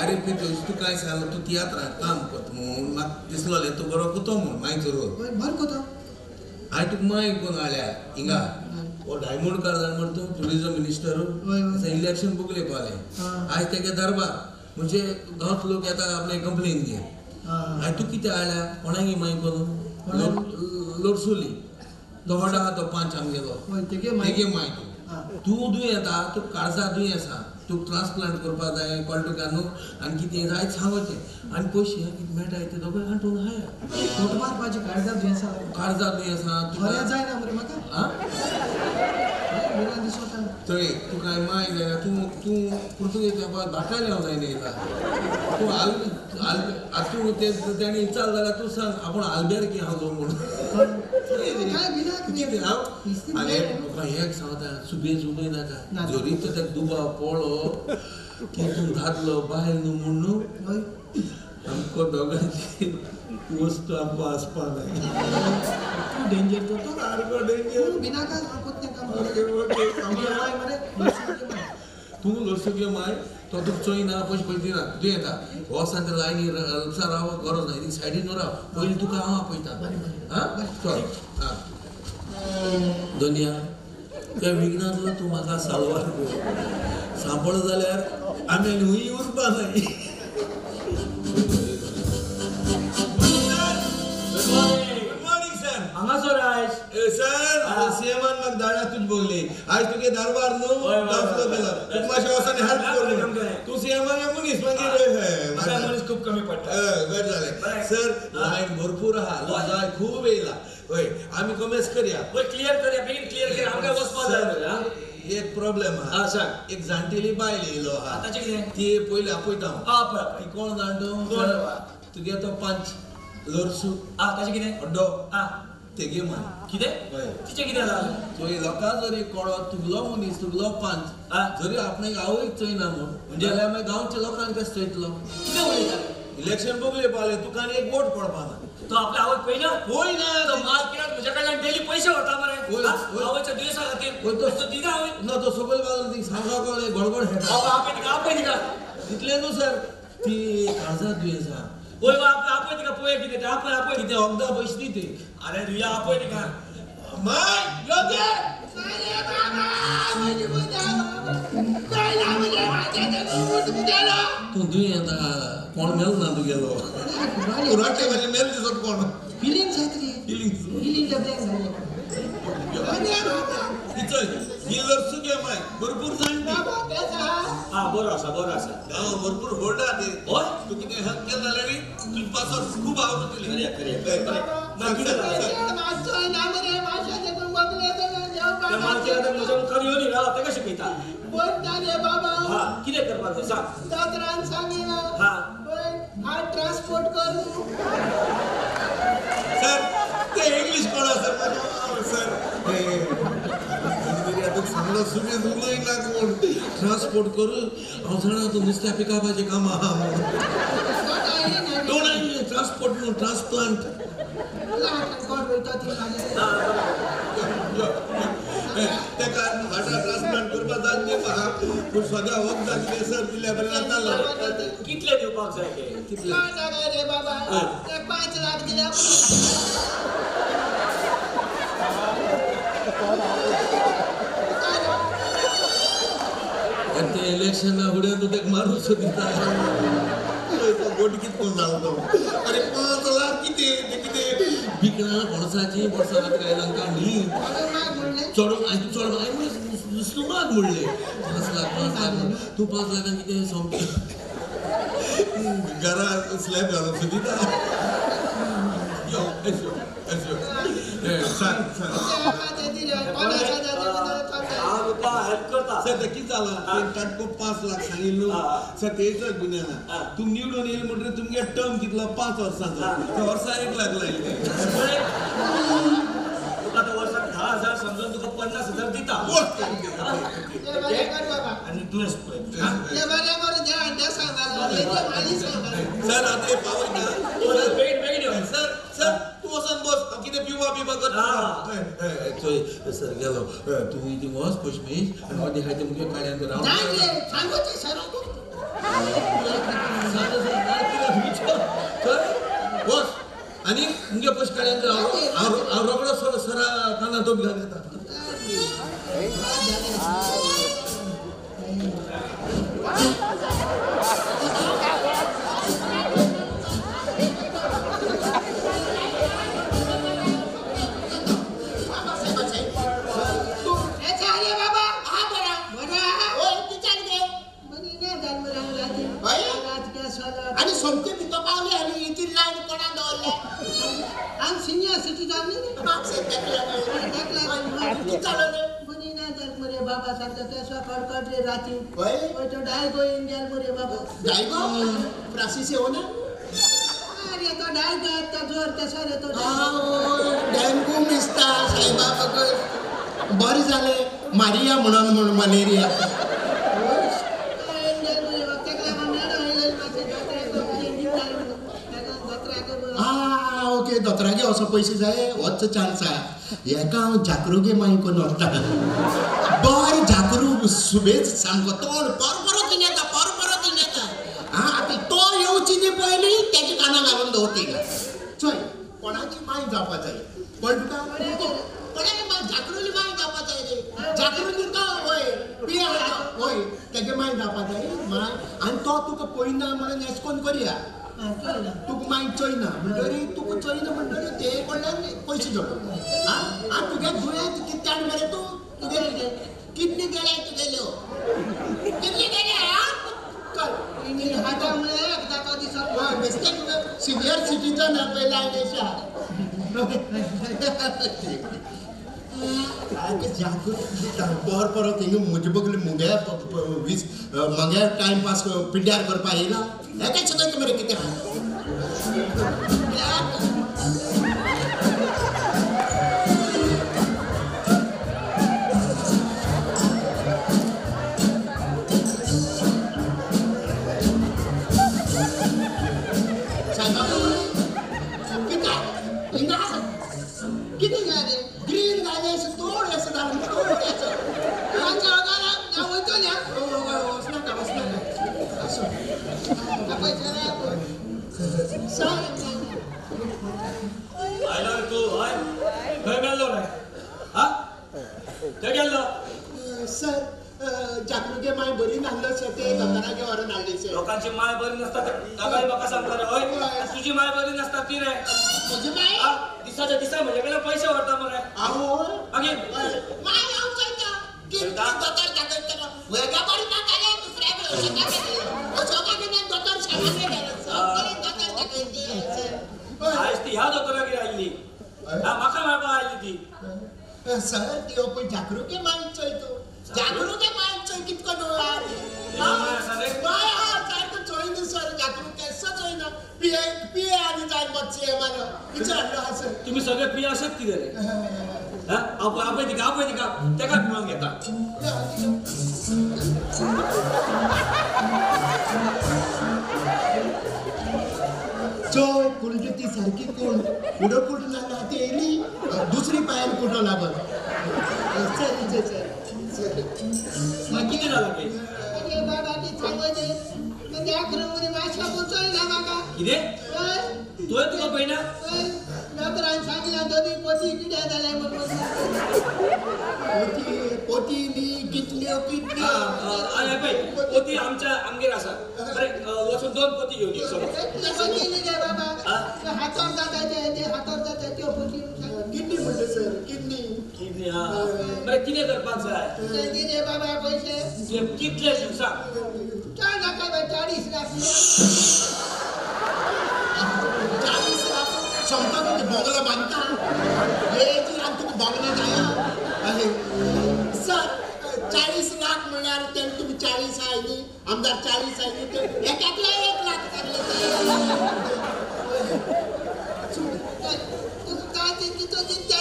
अरे पितोस, तूं काय सांगलो? तूं तियात्राक काम करता म्हूण म्हाका दिसलोलें तूं बरो कोतो म्हूण मायचो रोल बरो कोतो. हांवें तुका माय कोण हाडल्या हिंगा हो डायमंडकार जाण मरे तूं टुरिझम मिनिस्टर. इलेक्शन बुकले पावलें आयज तेगे दरबार म्हणजे गांवचो लोक येता आपले कंप्लेन घेवन. हांवें तूं कितें हाडल्या कोणाक माय करून लोरसुली तो व्हड आहा तो पांच आमगेलो तेगे माय. तूं दुयें येता, तूं काळजा दुयें आसा, तूं ट्रान्सप्लांट करपाक जाय कळटा तुका न्हू. आनी कितें जाय सांगचें आनी पयशे कितें मेळटा ते दोगांय आठोवन हाया. फोट मारपाचें काळजा दुयें आसा, काळजा दुयें आसा बरें जायना मरे म्हाका. थंय तुका माय जायना. तूं तूं पुर्तुगेज भाटायले हांव जायना येता तूं आल आल तूं ते तेणी विचार जाल्यार तूं सांग आपूण आल्बेर की हांव जावं म्हणून. कितें हांव आनी तुका एक सांगता, सुबेज उलय नाका. जरी तर ताका दुबाव पडलो की तूं दादलो बायल न्हू म्हूण न्हू, आमकां दोगांची वस्तू आमकां आसपा जाय. तूं डेंजर तो तूं सारको डेंजर. बिनाका तूं लोरसुगे माय तो तुका चोयना पयशे पयलीं दिना तूं येता वोसान ते लायनी राव गरज ना सायडीन राव पयलीं तुका हांव आपयता. आं चल. आं दोनया त्या विघ्नांतलो तूं म्हाका साल्वार कर. सांपडलो जाल्यार आमी आनी हुंय उरपा जाय. हांगासर आयज सर सीएमान म्हाका धाडला तुज बोगली आयज तुगे दरबार न्हू दाखलो केला तुका मातशें वचून हेल्प कर. तूं सीएमान मनीस मागीर मनीस खूब कमी पडटा. बरें जालें सर. लायन भरपूर आहा लोक खूब येयला. हय आमी कमेस करया. हय क्लियर करया बेगीन क्लियर करया आमकां वचपा जाय. एक प्रॉब्लेम आहा. सांग. एक जाणटेली बायल येयलो आहा. ताचें कितें? ती पयलीं आपयता हांव. ती कोण जाण तूं? तुगे तो पंच लोरसू. ताचें कितें? हड्डो तेगे मान. कितें? तिचें कितें जालें? चोय लोकां जरी कळत तुगलो मनीस तुगलो पंच जरी आपणाक आवयक चोयना म्हूण म्हणजे जाल्यार मागीर गांवच्या लोकांक कशें चोयतलो? कितें उलयता? इलेक्शन बगले पावलें तुका आनी एक वोट पडपा ना. तो आपल्या आवयक पळयना? पळयना. तो माल कित्याक म्हज्या कडल्यान डेली पयशे व्हरता मरे आवयच्या दुयेंसा खातीर. तो दिना आवय ना तो सकयल बाजून ती सांगा कळ्ळें गडगड खेळटा. आपय तिका आपय तिका. तितलें न्हू सर ती काळजा दुयेंस आहा. वय आपय तिका पळय कितें तें. आपय आपय कितें वखदां पयशे दी. अरे तुया आपय तिका. माय यो ते तूं दुयेंत कोण मेल ना तुगेलो उराटे म्हजे मेल दिसत कोण फिलिंग जात रे. फिलिंग्स फिलिंग जातलें. चल ही लोरसुगे माय भरपूर जाणटी. आं बरो आसा बरो आसा. गांव भरपूर व्हड आहा ते. हय तूं कितें हेल्प केलें जाल्यार तुजे पासत खूब आवडटली. करया करया. म्हज्या मुखार येवन राव तेका शिकयता. बाबा कितें करपाक जाय सांग. दोतोरान सांगिना हार्ट ट्रान्सपोर्ट कर. सर ते इंग्लीश कोण सर सर तुका सांगलो सुबेज उलय नाका म्हूण ट्रान्सपोर्ट करू. हांव जाणा तूं नुस्त्या पिकापाचें काम आहा म्हूण. ट्रान्सपोर्ट न्हू ट्रान्सप्लांट. तेका हार्टा ट्रान्सप्लांट करपाक जाय तें आहा पूण सद्या वखदां कितें सर दिल्या बरें जाता. कितले दिवपाक जाय ते? कितले रे बाबा? 5 लाख दिल्या. ते इलेक्शना फुडें तूं तेका मारूंक सोदिता. गोटकीत कोण जालो तो. अरे 5 लाख कितें तें कितें बिकणां पणसाचीं वर्सां आयलां काडली चड चड नुस्तें माग म्हणलें 5 लाख 5 लाख तूं 5 लाखान कितें सोंपता घरा स्लॅब घालून सोदिता. यो एसो एसो सांग सांग. हांव तुका हेल्प करता. सर तें कितें जालां तांकां 5 लाख सांगिल्लें न्हू सर तेच गुन्या ना. तूं निवडून येयलें म्हणटकीर तुमगे टर्म कितलो 5 वर्सांचो त्या वर्सा 1 लाख लायले. तुका तो वर्साक 10,000 समजून तुका 50,000 दिता. आनी दुयेंस पळय. सर आतां पावयता. बेगीन बेगीन यो. सर सर तूं वचोन बस. हांव कितें पिवपा बिवपा करता. चोय सर गेलो तूं थंय वच पयशे आनी अर्दे खाय ते मुगे काड्यान राव. वच आनी मुगे पयशे काड्यान राव. हांव रोकडो सर सरा काना तोप घालून येता. आनी सोमते भितर पावले आनी इतली लायन कोणाक दवरल्या? आम सिनियर सिटीजन न्ही. बरी ना जाल मरे बाबा सारको केसो कडकड रे राती. हय तो डायगो येवन गेल मरे बाबा. डायगो फ्रांसीस येवना? अरे तो डायगो येता जोर तसो रे तो. डेंगू मिसता सायबा बगर. बरें जालें मारिया म्हणून म्हूण मलेरिया. दोतोरागे असो पयशे जाय होच चान्स आहा. हेका हांव जागृगे माय करून वता. बरें जागृ सुबेज सामको तोंड परपरत येता परपरत येता. आं आतां तो येवची न्ही पयलीं तेच्या कानाक घालून दवरती. चोय कोणाची माय जावपा जाय कळ्ळें तुका? कोणाची माय जागृली माय जावपा जाय रे. जागृली तो वय पिया वय तेजे माय जावपा जाय माय. आनी तो तुका पळयना म्हणून एस्कोन करया. तुका माय चोयना म्हणटरी तुका चोयना म्हणटरी ते कडल्यान पयशे जोडप. आं आनी तुगे दुयेंत कित्यान मरे तूं तुगे किडनी गेल्या तुगेल्यो किडनी गेल्या. चल हाता म्हळ्यार एकदां तो दिसत हय बेश्टें तुका सिनियर सिटीजन पयला देशा. जागृत पर परत हिंगा म्हजे बगले मुगे वीस मगे टायमपास पिड्ड्यार करपा येयला. हें काय शिकयता मरे कितें? सायबा कितें हिंगा कितें जालें? ग्रीन जालें अशें तोड अशें जालें तोड अशें. वचनाका वचनाका आसूं. आयलो रे तूं हय खंय गेल्लो रे? हा खंय गेल्लो? सर जागृगे माय बरी नासलो सर ते दोतोरागे व्हरून हाडली सर. लोकांची माय बरी नासता ताकाय म्हाका सांगता रे हय? तुजी माय बरी नासता ती रे. म्हजी माय दिसाच्या दिसा म्हजे कडल्यान पयशे व्हरता मरे. आवो मागीर माय हांव चोयता कितलो दोतोर दाखयतलो वेगळ्या बरी ना जाल्यार दुसऱ्या अशोका गेले दोतोर शाळांनी गेलो सगळे दोतोर दाखयते. आयज ती ह्या दोतोरागेर आयिल्ली. म्हाका मेळपाक आयिल्ली ती. सर ती पळय जागृके माय चोय तूं जागृके माय चोय कितको न्हू माय आहा सारको चोयना सर जागृत केस्सो चोयना. पिये पिये आनी जाय बच्चे मारो विचारलो आहा सर. तुमी सगळे पिये अशेंच कितें रे? आपय आपय तिका आपय तिका तेका मेळोवन घेता. चोय कुंट ती सारकी कोण फुडें कुट लागला ती येयली दुसरी पांयान कुटो लागल. सर सर सर कितें जालां केस? बाबा ती सांगोचे कितें तुवें तुका पळयना? दोतोरान सांगलां दोनूय पोती कित्याक जालें म्हणून. पोती पोती न्ही कितल्यो कितल्यो. हय पळय पोती आमच्या आमगेर आसा. बरें वचून दोन पोती घेवन यो. पोती न्ही रे बाबा हातार जाता ते हातार जाता त्यो पोती. किडनी म्हणटा सर किडनी. किडनी हा बरें कितें करपाक जाय? दी रे बाबा पयशे. कितले सांग? चड नाका बाय 40 लाख. 40 लाख सोमता तुका बोगलो बांदता हेची आनी तुका बोगलो जाय. सर 40 लाख म्हणल्यार तेन्ना तुमी 40 आहाय न्ही आमदार 40 आहाय न्ही ते एकाकल्या 1 लाख काडले. तुका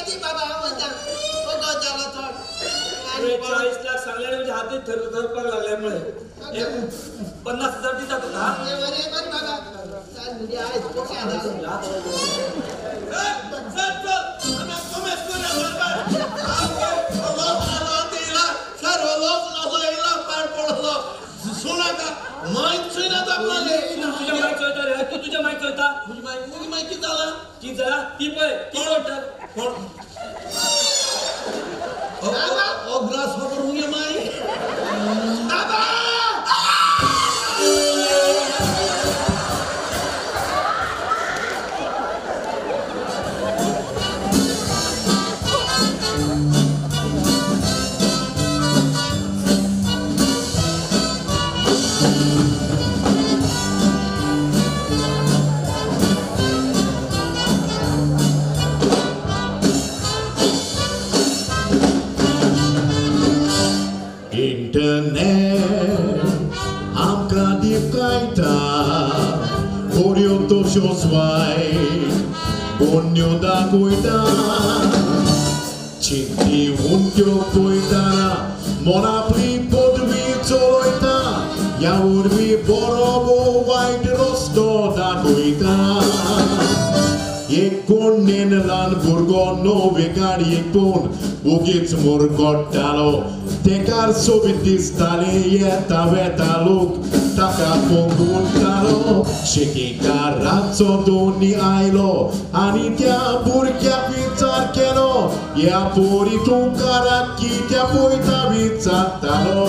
दी बाबा हांव वता वगत जालो चड. 40 लाख सांगल्यार म्हणजे हातीत थरथरपाक लागले मुळे 50,000 दिता तुका. बरें बरें बाबा चल म्हणजे आयज तुज्या मायक चोयता रे? तूं तुज्या मायक चोयता? म्हजी माय कितें जालां? कितें जालां ती पळय ती म्हणटा कोण ओ ग्रास हॉपर मुगे माय बाबा. इंटरनेट आमकां दिपकायता बऱ्यो तश्योच वायट बोन्यो दाखयता चिंती उंट्यो पळयतना मन आपली पदवी चलयता ह्या वरवीं बरो वायट रस्तो दाखयता. एक कोण एडविन ल्हान भुरगो नवे गाडयेक पळोवन ओगीच मुरगोट्टालो. तेकार सोबीत दिसतालें येता वेता लोक ताका पोंगुतालो. शेकीकाराचो दोनी आयलो आनी त्या भुरग्याक विचार केलो, ह्या पोरी तूं काराक कित्या पळयता विचारतालो.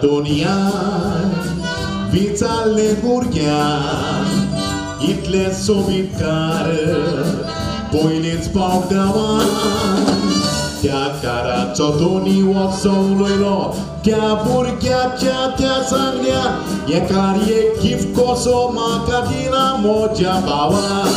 दोनयान विचारलें भुरग्यान इतलें सोबीत कार पयलींच पावट गांवान. त्या काराचो दोनी वचो उलयलो त्या भुरग्याच्या त्या सांगल्यान, हें कार एक गिफ्ट कसो म्हाका दिला म्हज्या भावान.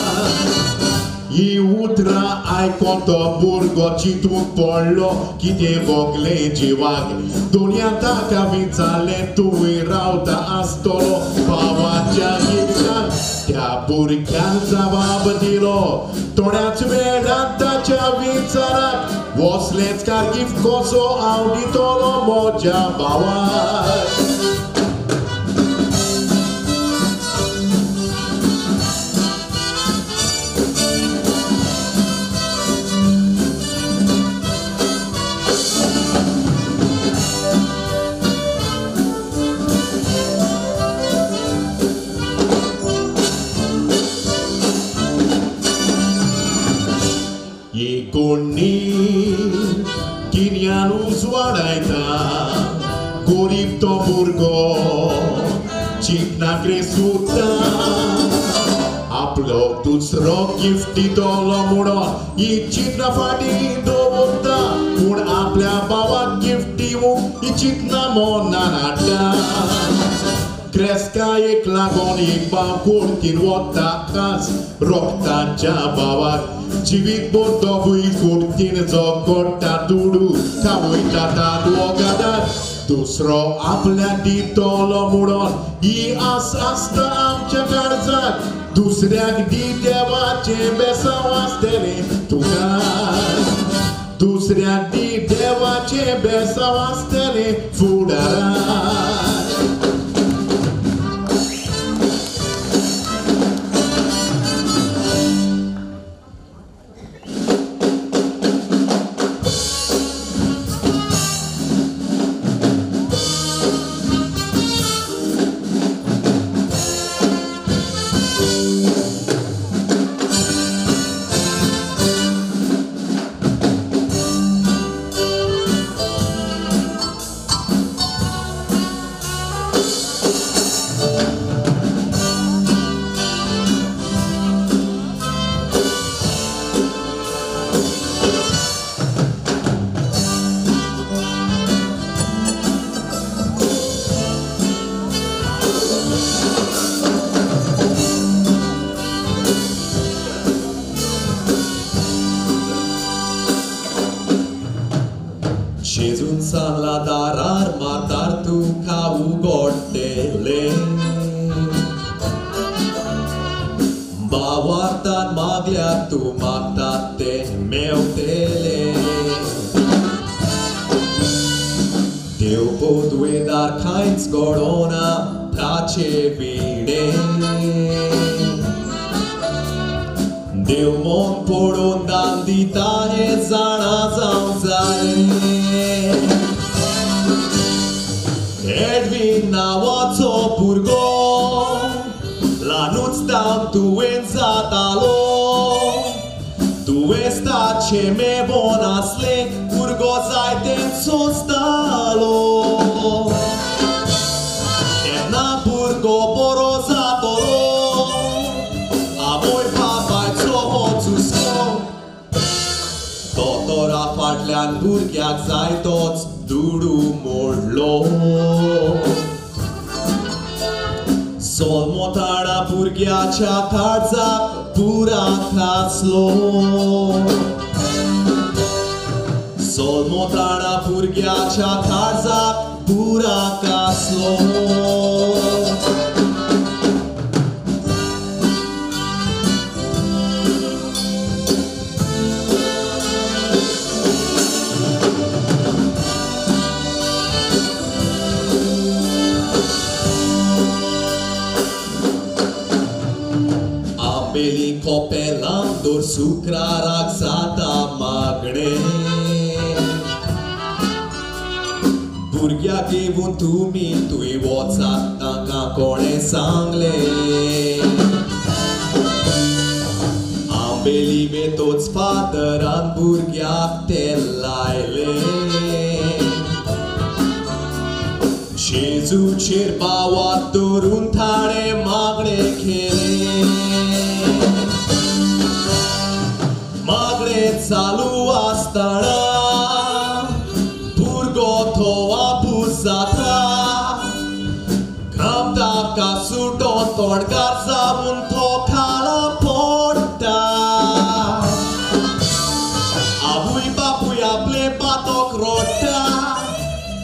ही उतरां आयकोन तो भुरगो चिंतूंक पडलो कितें भोगलें जिवाक. दोनयान ताका विचारलें तुवें रावता आसतलो भावाच्या गिफ्टाक. त्या भुरग्यान जबाब दिलो थोड्याच वेळान ताच्या विचाराक, वसलेंच कार गिफ्ट कसो हांव दितलो म्हज्या भावाक. कोणी गिन्यान उजवाडायता गोरीब तो भुरगो चिंतनाक रे सुता. आपलो दुसरो गिफ्ट दितलो म्हणून ही चिंतना फाटीं दवरता, पूण आपल्या भावाक गिफ्ट दिवंक ही चिंतना मनान हाडटा. क्रेस्कायेक लागून एक भाव कोर्तीन वता खास रोगताच्या भावाक. जिवीत भर दोगूय कोर्तीन झगडटा दुडू खावयता तादो दुसरो आपल्याक दितलो म्हणून ही आस आसता आमच्या काळजाक. दुसऱ्याक दी देवाचें बेसांव आसतलें तुका, दुसऱ्याक दी देवाचें बेसांव आसतलें फुडाराक. शेजून सांगला दारार मारतार तुका उगडटेले, बावार्तान मागल्या तूं मागता तें मेवतेले. देव पोदवेदार कांयच घडोना ताचे विणे, देव मन पडून दान दिता हें जाणा जावंक जाय. एडविन नांवाचो भुरगो ल्हानूच तावन तुवें जातालो, दुयेंसाचें मेबोन आसलें भुरगो जायतें सोंसतालो. तेन्ना भुरगो बरो जातलो आवय बापायचो हो चुसको. दोतोरा फाटल्यान भुरग्याक जायतोच दुडू मोडलो. सोलमोताणा भुरग्याच्या काळजाक पुरात आसलो. सोलमोताना भुरग्याच्या काळजाक बुराक आसलो. आंबेली कोपेलां दर शुक्राराक जाता मागणें. भुरग्याक घेवन तुमी तुय वचात तांकां कोणें सांगलें. आंबेली वेतोच फादरान भुरग्याक तेल लायलें. जेजूचेर भावात धरून ताणें मागणें केलें. मागणें चालू आसतना भुरगो तो आपूस जाता. घामता सुटो तोंडकार जावन तो खाला पडटा. आवय बापूय आपले पातक रडटा.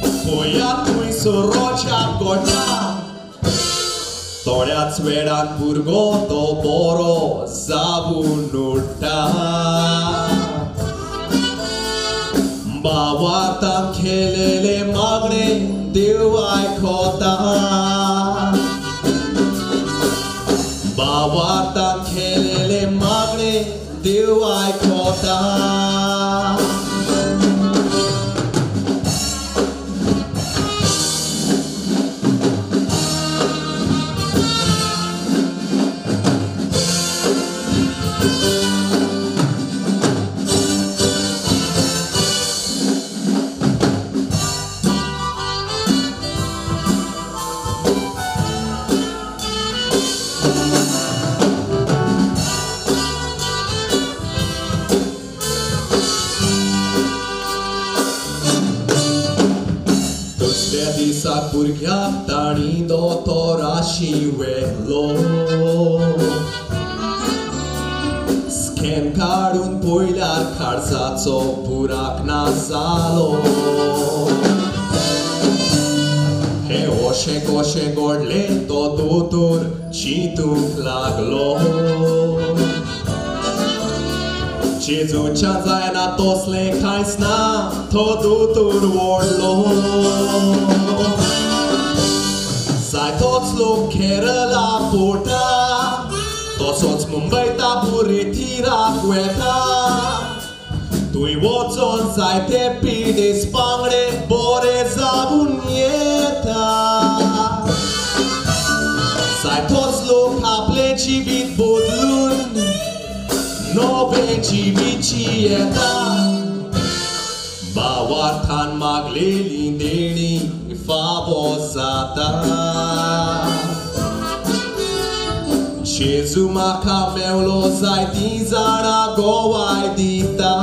पळयात थंय सोरोच्या गोटा. थोड्याच वेळान भुरगो तो बरो जावन उठ्ठा. भावार्थान केलेले मागणें देव आयकता. भावार्थान केलेले मागणें देव आयकता. दुसऱ्या दिसा भुरग्याक तांणी दोतोराशी व्हेलो. स्कॅन काडून पळयल्यार काळजाचो बुराक ना जालो. हें अशें कशें घडलें तो दोतोर चिंतूंक लागलो. जेजूच्या जायना तसलें कांयच ना तो दोतोर व्हडलो. जायतोच लोक केरला पोटा तसोच मुंबय तापुरी थिराक वेता. तुंय वचोन जायते पिडेस बांगडे बरे जावन येता. जायतोच लोक आपलें जिवीत बदलून नवें जिवीत जियेता. भावार्थान मागलेली देणी फावो जाता. जेजू म्हाका मेवलो जायतीं जाणां गोवाय दिता.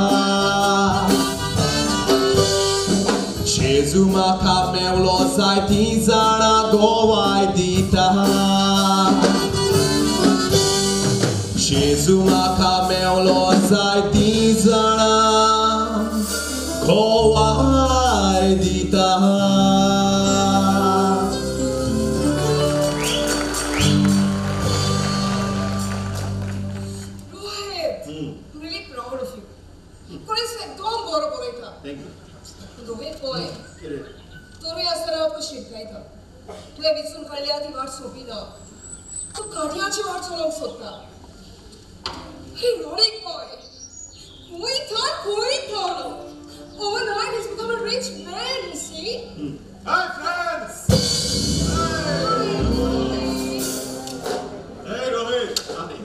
जेजू म्हाका मेवलो जायतीं जाणां गोवाय दिता. जेजू म्हाका मेवलो जायतीं जाणां गोवाय दिता. Rohit, I'm really proud of you. कोणीच एकदम बरो बरयता. Thank you. Rohit पळय, तरूय आसतना हांव तुका शिटकायता. तुवें विचून काडल्या ती वाट सोंपी ना. तूं काडयाची वाट चलोवंक सोदता. Hey, Rohit boy, खंय थंय खंय पावलो. Overnight he's become a rich man, you see. Hi friends! Hey Rohit,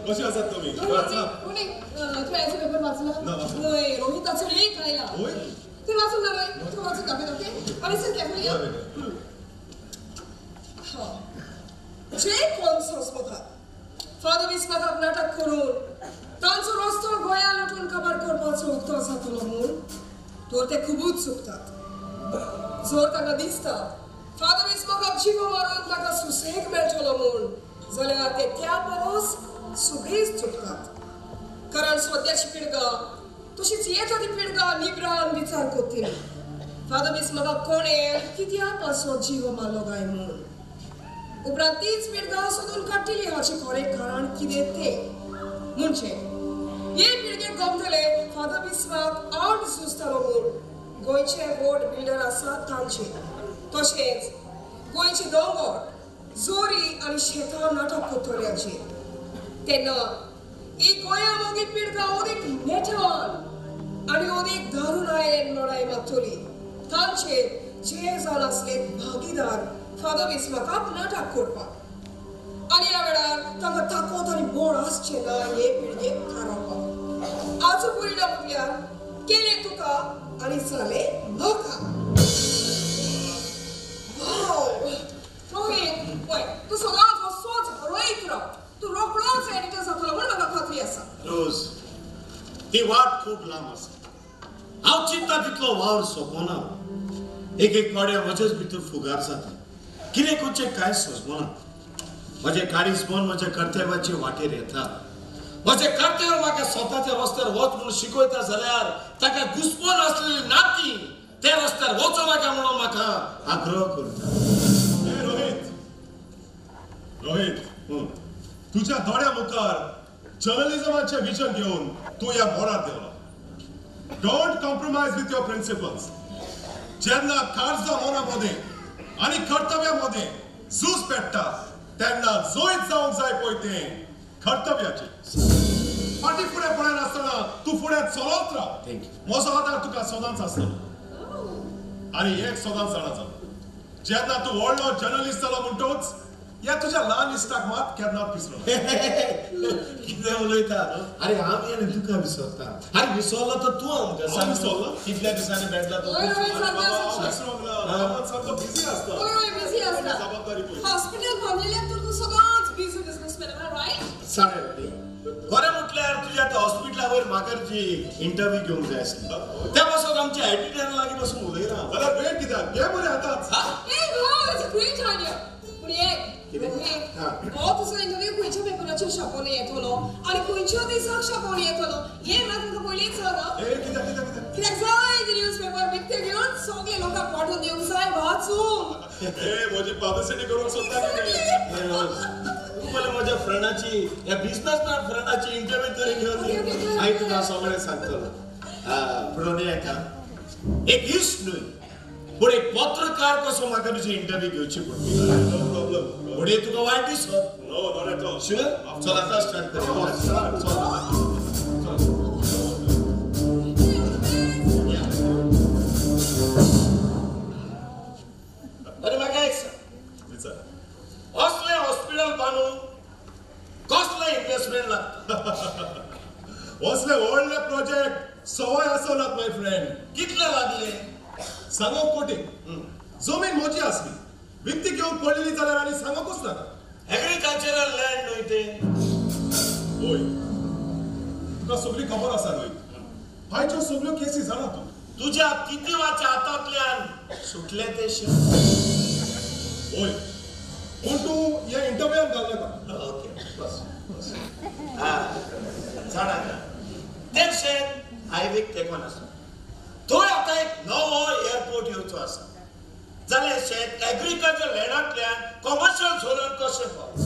कशी आसात तुमी? कोणी तुवें आयचो पेपर वाचला? ना, वाचला. न्हय, रोहिताचो लेख आयला. होय? तूं वाचूंक ना न्हय? तुका वाचून दाखयता, ओके? आनी listen carefully, yeah? हां. जे कोण सोंसमतात फादर विस्माताक नाटक करून तांचो रस्तो गोंयांत लुटून काबार करपाचो उक्तो जातलो म्हूण तर ते खुबूच चुकतात. जर तांकां दिसता फादर विस्माताक जिवो मारून ताका सुसेग मेळटलो म्हूण जाल्यार ते त्या परस सुबेज चुकतात. कारण सद्याची पिळगा तशीच येता ती पिळगा निब्रान विचार करतली फादर बिस्माका कोणें कित्या पासत जीव मारलो काय म्हूण. उपरांत तीच पिळगा सोदून काडटली हाचें खरें कारण कितें तें. म्हणजे हे पिळगेक गमतले फादर बिस्माक आड सुचतालो म्हूण गोंयचे व्हड बिल्डर आसात तांचे, तशेंच गोंयचे दोंगर जोरी आनी शेतां नाटक करतल्यांचेर. तेन्ना ही गोंया मोगी पिळगा अदीक नेटान आनी अदीक दारुणायेन लढाय मारतली. तांचेर जे जावन आसले भागीदार फादर बिस्माकाक नाटक करपाक आनी ह्या वेळार तांकां ताकद आनी बळ आसचें ना हे पिळगेक थारावपाक. आजो परिणाम म्हटल्यार केलें तुका आनी जालें म्हाका. रोहीत, पळय तूं सदांच असोच हरयत राव. तूं रोखडोच एडिटर जातलो म्हूण म्हाका खात्री आसा. रोज, ती वाट खूब लांब आसा. हांव चिंता तितलो वावर सोंपना. एक एक कडेन म्हजेच भितर फुगार जाता. कितें करचें कांय सोंसना. म्हजें काळीज मन म्हज्या कर्तव्याचे वाटेर येता. म्हजें कर्तव्य म्हाका स्वताच्या रस्त्यार वच म्हणून शिकयता जाल्यार ताका घुसपोन आसलेली नाती त्या रस्त्यार वचो नाका म्हणून म्हाका आग्रह करता. रोहीत, रोहीत, तुज्या दोळ्या मुखार जर्नलिझमाचें विजन घेवन तूं ह्या मोडार देवला. Don't compromise with your principles. जेन्ना काळजा मना मदें आनी कर्तव्या मदें झूज पेट्टा तेन्ना जैत जावंक जाय पळय तें कर्तव्याचें. फाटीं फुडें पळयनासतना तूं फुडें चलत राव. म्हजो आदार तुका सदांच आसतलो. आनी एक सदांच जाणा जालो, जेन्ना तूं व्हडलो जर्नलिस्ट जालो म्हणटूच ह्या तुज्या ल्हान इश्टाक मात केन्नाच विसरलो. कितें उलयता? अरे आमी आनी तुका विसरता. अरे विसरलो तर तूं आमकां सांग. विसरलो कितल्या दिसांनी भेटला तो? सारको बिझी आसता. बिझी आसता. जबाबदारी पळय. हॉस्पिटल बांदलेल्याक तूं सदांच बिझी बिझनेसमॅन, रायट? साडे खरें म्हटल्यार तुज्या त्या हॉस्पिटला वयर म्हाका जी इंटरव्यू घेवंक जाय आसली त्या पासून आमच्या एडिटरा लागीं बसून उलयना. जाल्यार वेळ कित्याक? घे बरें आतांच. पूण एक हो तुजो इंटरव्यू खंयच्या पेपराचेर छापोवन येतलो आनी खंयच्या दिसाक छापोवन येतलो हें मात तुमकां पयलींच जाणा. कित्याक जाय ते न्यूज पेपर विकते घेवन सगळे लोकांक वांटून दिवंक जाय वाचूंक. म्हजी पब्लिसिटी करूंक सोदता. तूं पळय म्हज्या फ्रेंडाची, ह्या बिजनसमॅन फ्रेंडाची इंटरव्यू तरी घेवन मागीर तुका सगळें सांगतलो. पूण एका एक इश्ट न्हय पूण एक पत्रकार कसो म्हाका तुजी इंटरव्यू घेवची पडली. No problem. घडये तुका वायट दिसत. No, not at all. Sure? चल आतां स्टार्ट करया. चल. अरे म्हाका एक सांग, विचार. असलें हॉस्पिटल बांदूंक कसलें इन्वेस्टमेंट लागता? असले व्हडले प्रोजेक्ट सवय आसनात my friend. कितले लागले? सांगोंक कोटी. जमीन म्हजी आसली, विकती घेवंक पडलेली जाल्यार आनी सांगोकूच नाका. एग्रीकल्चरल लँड न्हय तें? हय, तुका सगळी खबर आसा रोहीत. फायच्यो सगळ्यो केसी जाणा तूं. तुज्या कितिवाच्या हातांतल्यान सुटलें तें शेत. हय, पूण तूं ह्या इंटरव्यूआन घाल नाका. ओके, बस बस. जाणा तें शेत हायवेक तेंकोन आसा. थंय आतां एक नवो एअरपोर्ट येवचो आसा. जाल्यार शेत एग्रीकल्चर लँडांतल्यान कॉमर्शियल झोनान कशें पावता?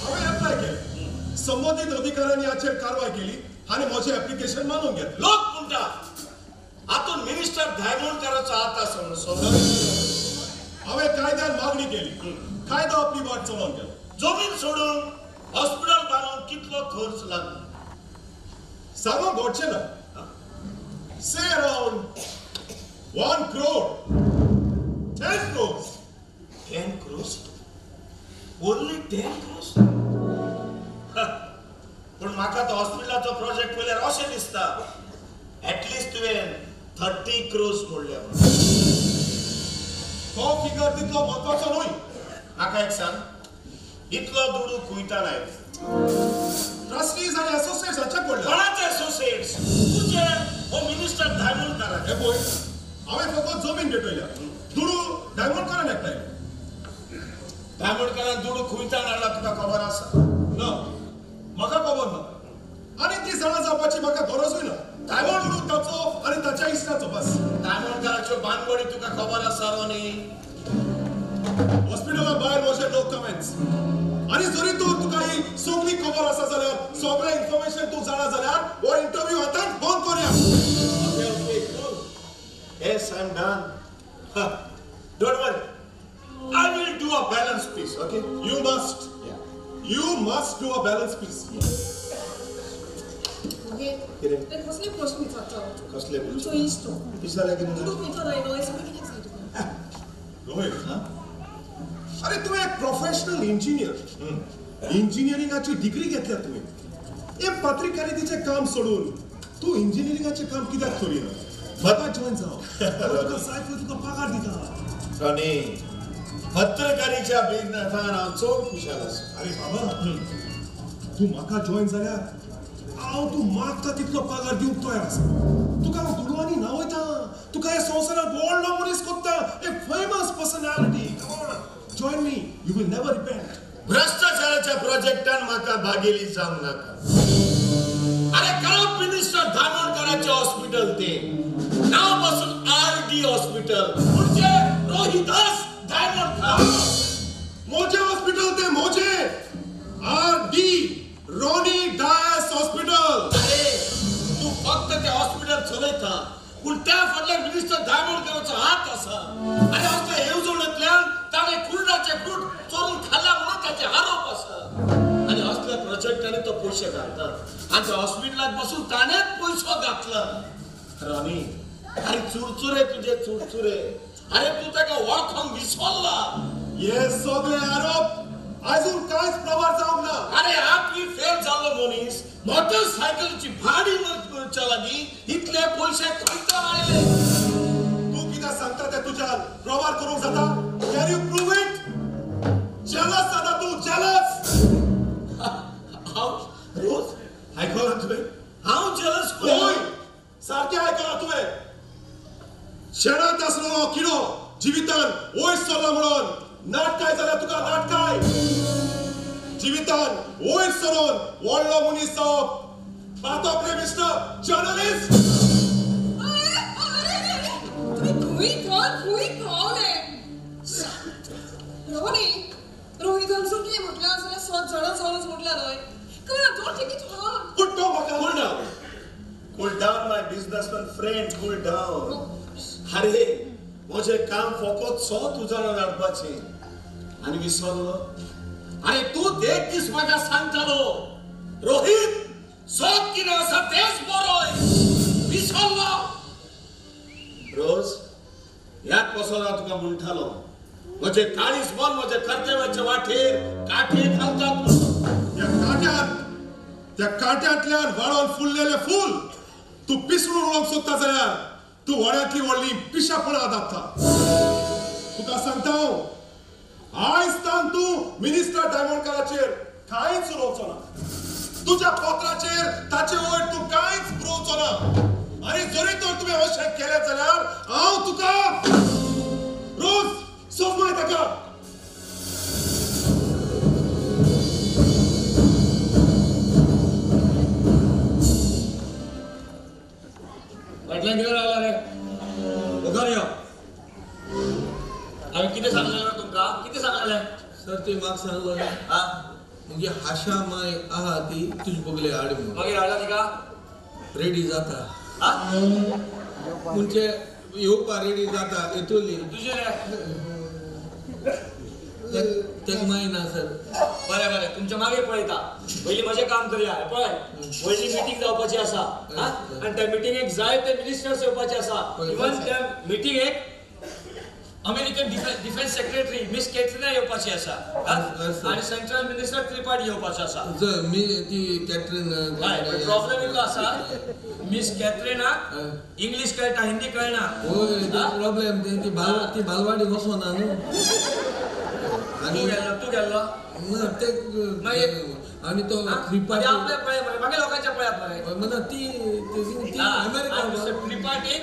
हांवें एप्लाय केलें. संबंदीत अधिकाऱ्यांनी हाचेर कारवाय केली आनी म्हजें एप्लिकेशन मानून घेतलें. लोक म्हणटा हातूंत मिनिस्टर धायमोडकाराचो हात आसा म्हणून. हांवें कायद्यान मागणी केली. कायदो आपली वाट चलोवन गेलो. जमीन सोडून हॉस्पिटल बांदून कितलो खर्च लागलो? सांगूंक घडचें ना. Say around 1 crore, 10 crores. 10 crores? Only 10 crores? पूण म्हाका तो हॉस्पिटलाचो प्रोजेक्ट पळयल्यार अशें दिसता एटलिस्ट तुवें 30 crores मोडल्या. तो फिगर तितलो म्हत्वाचो न्हय. म्हाका एक सांग, इतलो दुडू खुयता आयलो? ट्रस्टीज आनी एसोसिएट्स हांचे पडले. कोणाचे एसोसिएट्स? तुजे हो मिनिस्टर धायमोडकाराचे. हे पळय, हांवें फकत जमीन भेटयल्या, दुडू धायमोडकारान एकठांयलो. धायमोडकारान दुडू खुयता हाडला तुका खबर आसा? ना, म्हाका खबर ना आनी ती जाणा जावपाची म्हाका गरजूय ना. खबर आसा रोनी? हॉस्पिटला भायर म्हजे नो कमेंट्स. आनी जरी तूं तुका ही सगळी खबर आसा जाल्यार, सगळें इन्फॉर्मेशन तूं जाणा जाल्यार हो इंटरव्यू आतांच बंद करुया. Okay, okay, cool. Yes, I'm done. Don't worry. I will do a balance piece, okay? You must. Yeah. You must do a balance piece. Okay. कितें? ते कसले प्रश्न विचारता? कसले प्रश्न? तुमचो इश्ट. विचारल्या कितें? तूं विचार आयलो हें सगळें कितें सांगता? रोहित, अरे तूं एक प्रोफेशनल इंजिनियर. इंजिनियरिंगाची डिग्री घेतल्या तुवें. हे पत्रकारितेचें काम सोडून तूं इंजिनियरिंगाचें काम कित्याक करिना? म्हाका जॉयन जाव. तुका जाय तुका पगार दिता. रोनी, पत्रकारीच्या बिझनेसान हांव चड खुशाल आसा. अरे बाबा, तूं म्हाका जॉयन जाल्यार हांव तूं मागता तितलो पगार दिवंक तयार आसा. तुका हांव दुडवांनी न्हांवयता. तुका ह्या संवसारांत व्हडलो मनीस कोत्ता. A famous personality. Join me, you will never repent. भ्रष्टाचाराच्या प्रोजेक्टान म्हाका भागेली जावंक नाका. अरे करप्ट मिनिस्टर धामणकराचें हॉस्पिटल तें, नांव पासून आर डी हॉस्पिटल, म्हणजे रोहिदास धामणकर. मोजे हॉस्पिटल ते मोजे, R D Ronnie Dias hospital. अरे तूं फक्त तें हॉस्पिटल चलयता, पूण त्या फाटल्यान मिनिस्टर धामणकराचो हात आसा. आनी असल्या येवजणेंतल्यान ताणें कुर्डाचे कूट चोरून खाल्ला म्हणून ताचे आरोप आसा. आनी असल्या प्रोजेक्टांनी तो पयशे घालता आनी त्या हॉस्पिटलाक बसून ताणेंच पयसो घातला. रोनी, अरे चुरचुरे तुजे चुरचुरे. अरे तूं ताका वळखोंक विसरला. हे सगळे आरोप अजून कांयच प्रभार जावंक ना. अरे आपली फेल जाल्लो मनीस मोटरसायकलीची भाडी करच्या लागीं इतले पयशे खंयच्यान आयले? तूं कितें सांगता तें तुज्यान प्रभार करूंक जाता? Can you prove it? Jealous जाता तूं, जेलस. हांव रोज आयकलां तुवें? हांव जेलस? हय, सारकें आयकलां तुवें. शेणांत आसलेलो किडो जिवितान वयर सरला म्हणून नाटकाय जाल्यार तुका नाटकाय. जिवितान वयर सरून व्हडलो मनीस जावप पातक रे मिस्टर जर्नलिस्ट. तुमी खंय थर खंय पावले? रोनी, रोहितान जर कितें म्हटलें जाल्यार सत जाणां जावनच म्हटलें न्हय? कळना, don't take it hard. पूण तो म्हाका. Cool down. Cool down, my businessman friend, cool down. अरे म्हजें काम फकत सत उजाळून हाडपाचें आनी विसरलो. अरे तूं एक दीस म्हाका सांगतालो, रोहित सत कितें आसा तेंच बरोय. विसरलो? रोज ह्याच पसून हांव तुका म्हणटालो, म्हजें काळीज मन म्हज्या कर्तव्याच्या वाटेर कांटे घालतात म्हणून. त्या कांट्यात, त्या कांट्यांतल्यान वाळोन फुललेलें फूल तूं पिसडून उडोवंक सोदता जाल्यार तूं व्हड्यांतली व्हडली पिशापणां दाखता. तुका सांगता हांव, आयज तान तूं मिनिस्टर डायमंडकाराचेर कांयच उलोवचो ना. तुज्या पत्राचेर ताचे वयर तूं कांयच बरोवचो ना. आनी जरी तर तुवें अशें केलें जाल्यार हांव तुका रोज सोंपय ताका. फाटल्यान कितें रावला रे? मुखार यो. हांवें कितें सांगलें तुमकां? कितें सांगलें? सर, तुवें म्हाका सांगलें मुगे आशा माय आहा ती तुजे बगले हाड म्हणून. मागीर हाडला तिका? रेडी जाता म्हणजे येवपा रेडी जाता येतली. तुजें रे तेका माय ना सर. बरें बरें, तुमच्या मागीर पळयता. पयलीं म्हजें काम करया. पळय, व्हडली मिटींग जावपाची आसा आनी त्या मिटिंगेक जाय ते मिनिस्टर्स येवपाचे आसा. इवन त्या मिटिंगेक American defence secretary miss Katrina येवपाची आसा आनी सेंट्रल मिनिस्टर त्रिपाठी येवपाचो आसा. ती कॅटरीन प्रॉब्लेम इल्लो आसा, मिस कॅटरीना इंग्लीश कळटा, हिंदी कळना. हय, प्रॉब्लेम ती ती बालवाडी वचना न्हू. तूं गेल्लो? ना ते मागीर आनी तो त्रिपाठी आपल्या पळय मरे, मागीर लोकांच्या पळयात मरे. म्हणा ती अमेरिका त्रिपाठी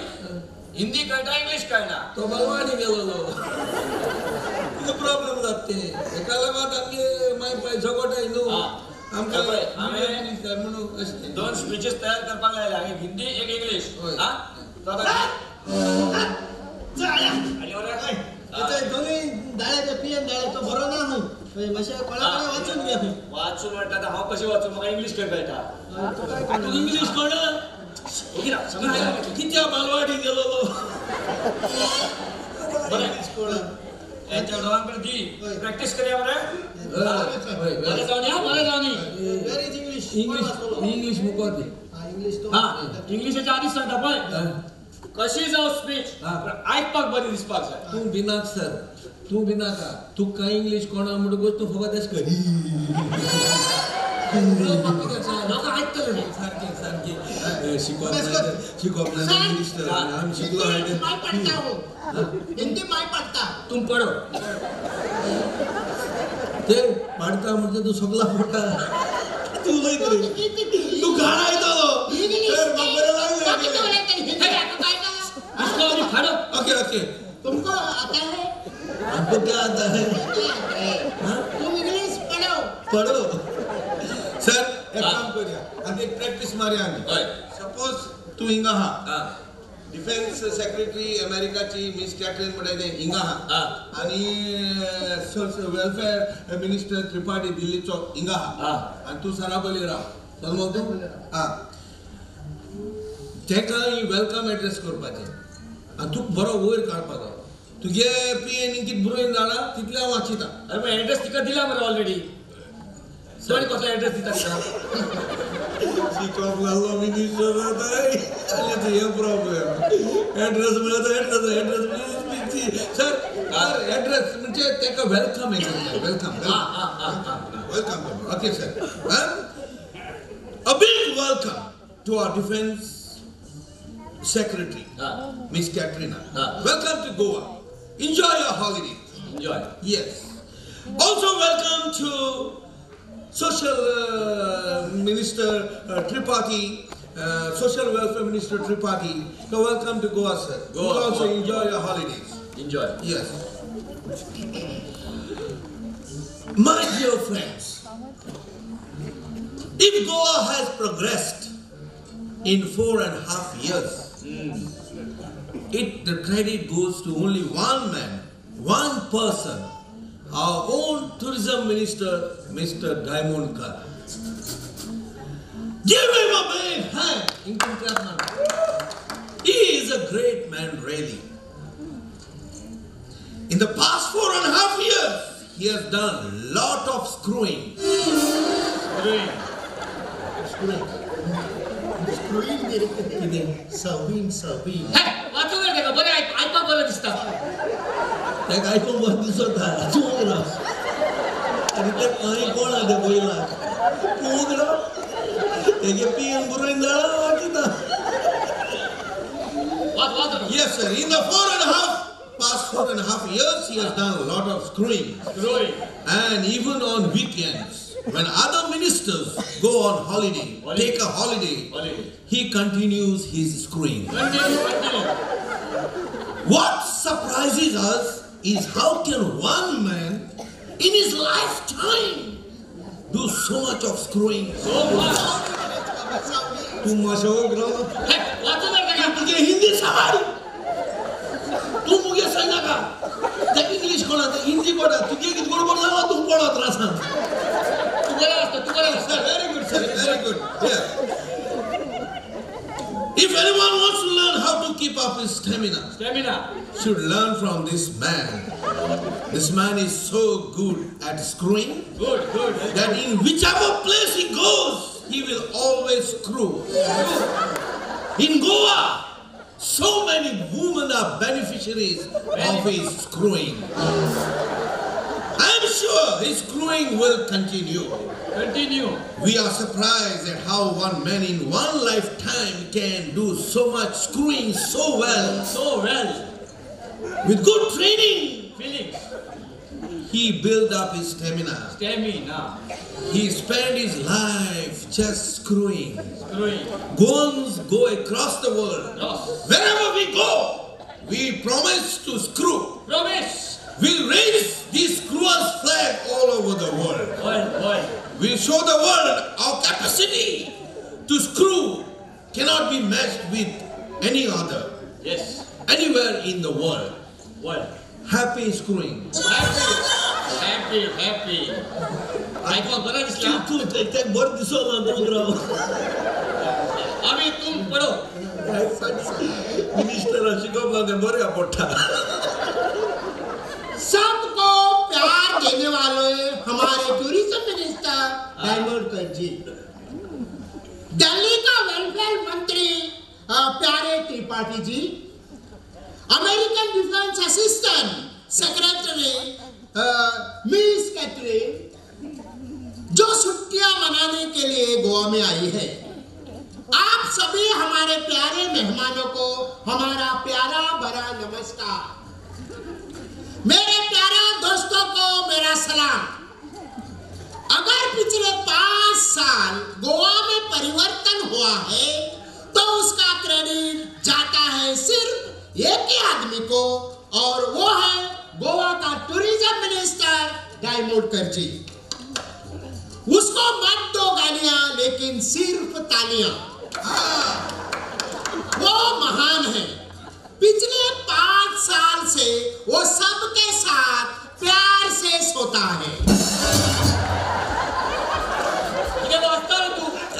हिंदी कळटा, इंग्लीश कळना. तो बालवाडी गेलेलो, तिका प्रॉब्लेम जाता ते. हेका लागून आमगे माय पाय झगोटाय न्हू आमकां म्हणून अशें दोन स्पीचीस तयार करपाक लायल्या, एक हिंदी एक इंग्लीश. दोनूय दाळे पियन दाळे तो बरो ना खंय मातशें कोणा कडेन वाचून घे खंय. वाचून म्हणटा हांव कशें वाचूं म्हाका इंग्लीश खंय कळटा. तूं इंग्लीश कोण कित्या बालवाडी गेलो. बरें हेच्या दोगांकडे दी प्रॅक्टीस करया मरे. बरें जावन या बरें जावन. वेर is English? English English मुखार दी. हां इंग्लिशाच्या आदीच सांगता पळय कशी जावं स्पीच आयकपाक बरी दिसपाक जाय. तूं भिनाक सर तूं भिनाका. तुका इंग्लीश कोणा म्हणटकूच तूं फकत अशें कर लोक आयकतले न्ही. सारकें सारकें शिकोवप शिकोवप ना मिनिस्टर आमी शिकलो. हिंदी माय पडटा. तूं पडो ते पाडता म्हणजे तूं सगळा पडटा. तूं उलयत रे तूं घाणायतलो. ओके ओके तुमको आता है? हमको क्या आता है? तुम इंग्लिश पढ़ो. पढ़ो सर एक काम करूया आनी एक प्रॅक्टीस मारया आमी. सपोज तूं हिंगा आहा डिफेन्स सेक्रेटरी अमेरिकाची मिस कॅटरीन म्हणटा तें हिंगा आहा आनी सोशल वेलफेअर मिनिस्टर त्रिपाठी दिल्लीचो हिंगा आहा आनी तूं सराबली राव. चल मग तूं आं तेका welcome address करपाचें आनी तुका बरो वयर काडपाचो. तुगे पी एन कितें बरोवन धाडा तितलें हांव वाचिता. अरे पण एड्रेस तिका दिला मरे ऑलरेडी. सॉरी कसलो एड्रेस दिता तिका. शिकोवप लागलो मिनिस्टर हें प्रॉब्लेम. एड्रेस म्हळ्यार एड्रेस एड्रेस म्हणजे सर एड्रेस म्हणजे तेका welcome हें welcome welcome. Okay sir. A big welcome to our defence Secretary, Miss Katrina. Welcome to Goa. Enjoy your holiday. Enjoy. Yes. Also welcome to Social Minister Tripathi, Social Welfare Minister Tripathi. So welcome to Goa, sir. Goa, you also Goa. Enjoy your holidays. Enjoy. Yes. My dear friends, if Goa has progressed in 4.5 years, the credit goes to only one man, one person, our own tourism minister, Mr. Daimondkar. Give him a big hand. He is a great man, really. In the past 4.5 years, he has done a lot of screwing. Screwing. Screwing. Screwing serving serving. वाचून रे बरें आयकपाक बरें दिसता. ताका आयकूंक बरें दिसता. तूं राव आनी ते खंय कोण आहा तें पयला तूं राव तेगे पी एन बरोवन जाणा वाचिता. Yes sir, in the past 4.5 years he has done a lot of screwing. Screwing. And even on weekends when other ministers go on holiday, take a holiday, he continues his screwing. Continue. What surprises us is how can one man in his lifetime do so much of screwing? So much. तूं मातशें तुगे हिंदी सांबाळ. तूं मुगे सांगनाका. तेका English कोणा हिंदी कोणा तुगे कितें गडबड जाला तूं पडो त्रासान. Sir, very good, sir, very good. Yeah. If anyone wants to learn how to keep up his stamina, should learn from this man. This man is so good at screwing, good, that in whichever place he goes, he will always screw. In Goa, so many women are beneficiaries of his screwing. I'm sure his screwing will continue. Continue. We are surprised at how one man in one lifetime can do so much screwing so well. So well. With good training. Feelings. He built up his stamina. Stamina. He spent his life just screwing. Screwing. Goans go across the world. Yes. Wherever we go, we promise to screw. Promise. We raise the screwers flag all over the world. World. We show the world our capacity to screw cannot be matched with any other. Yes. Anywhere in the world. Happy screwing. Happy happy आयकूंक बरें दिसलें. तूं तें बरें दिसना programme. आमी तूं पडो मिनिस्टर शिकोवप ना तें बरें पडटा. सबको प्यार देने वाले हमारे टूरिज्म मिनिस्टर दामोदर जी, दिल्ली का वेलफेयर मंत्री प्यारे Tripathi ji, American defence assistant secretary miss Catherine, जो छुट्टियां मनाने के लिए गोवा में आई है। आप सभी हमारे प्यारे मेहमानों को हमारा प्यारा भरा नमस्कार। मेरे प्यारे दोस्तों को मेरा सलाम। अगर पिछले 5 साल गोवा में परिवर्तन हुआ है तो उसका क्रेडिट जाता है सिर्फ एक ही आदमी को, और वो है गोवा का टूरिज्म मिनिस्टर दामोदर जी। उसको मत दो गालियां, लेकिन सिर्फ तालियां। वो महान है। पिछले 5 साल से वो सबके साथ प्यार से सोता है।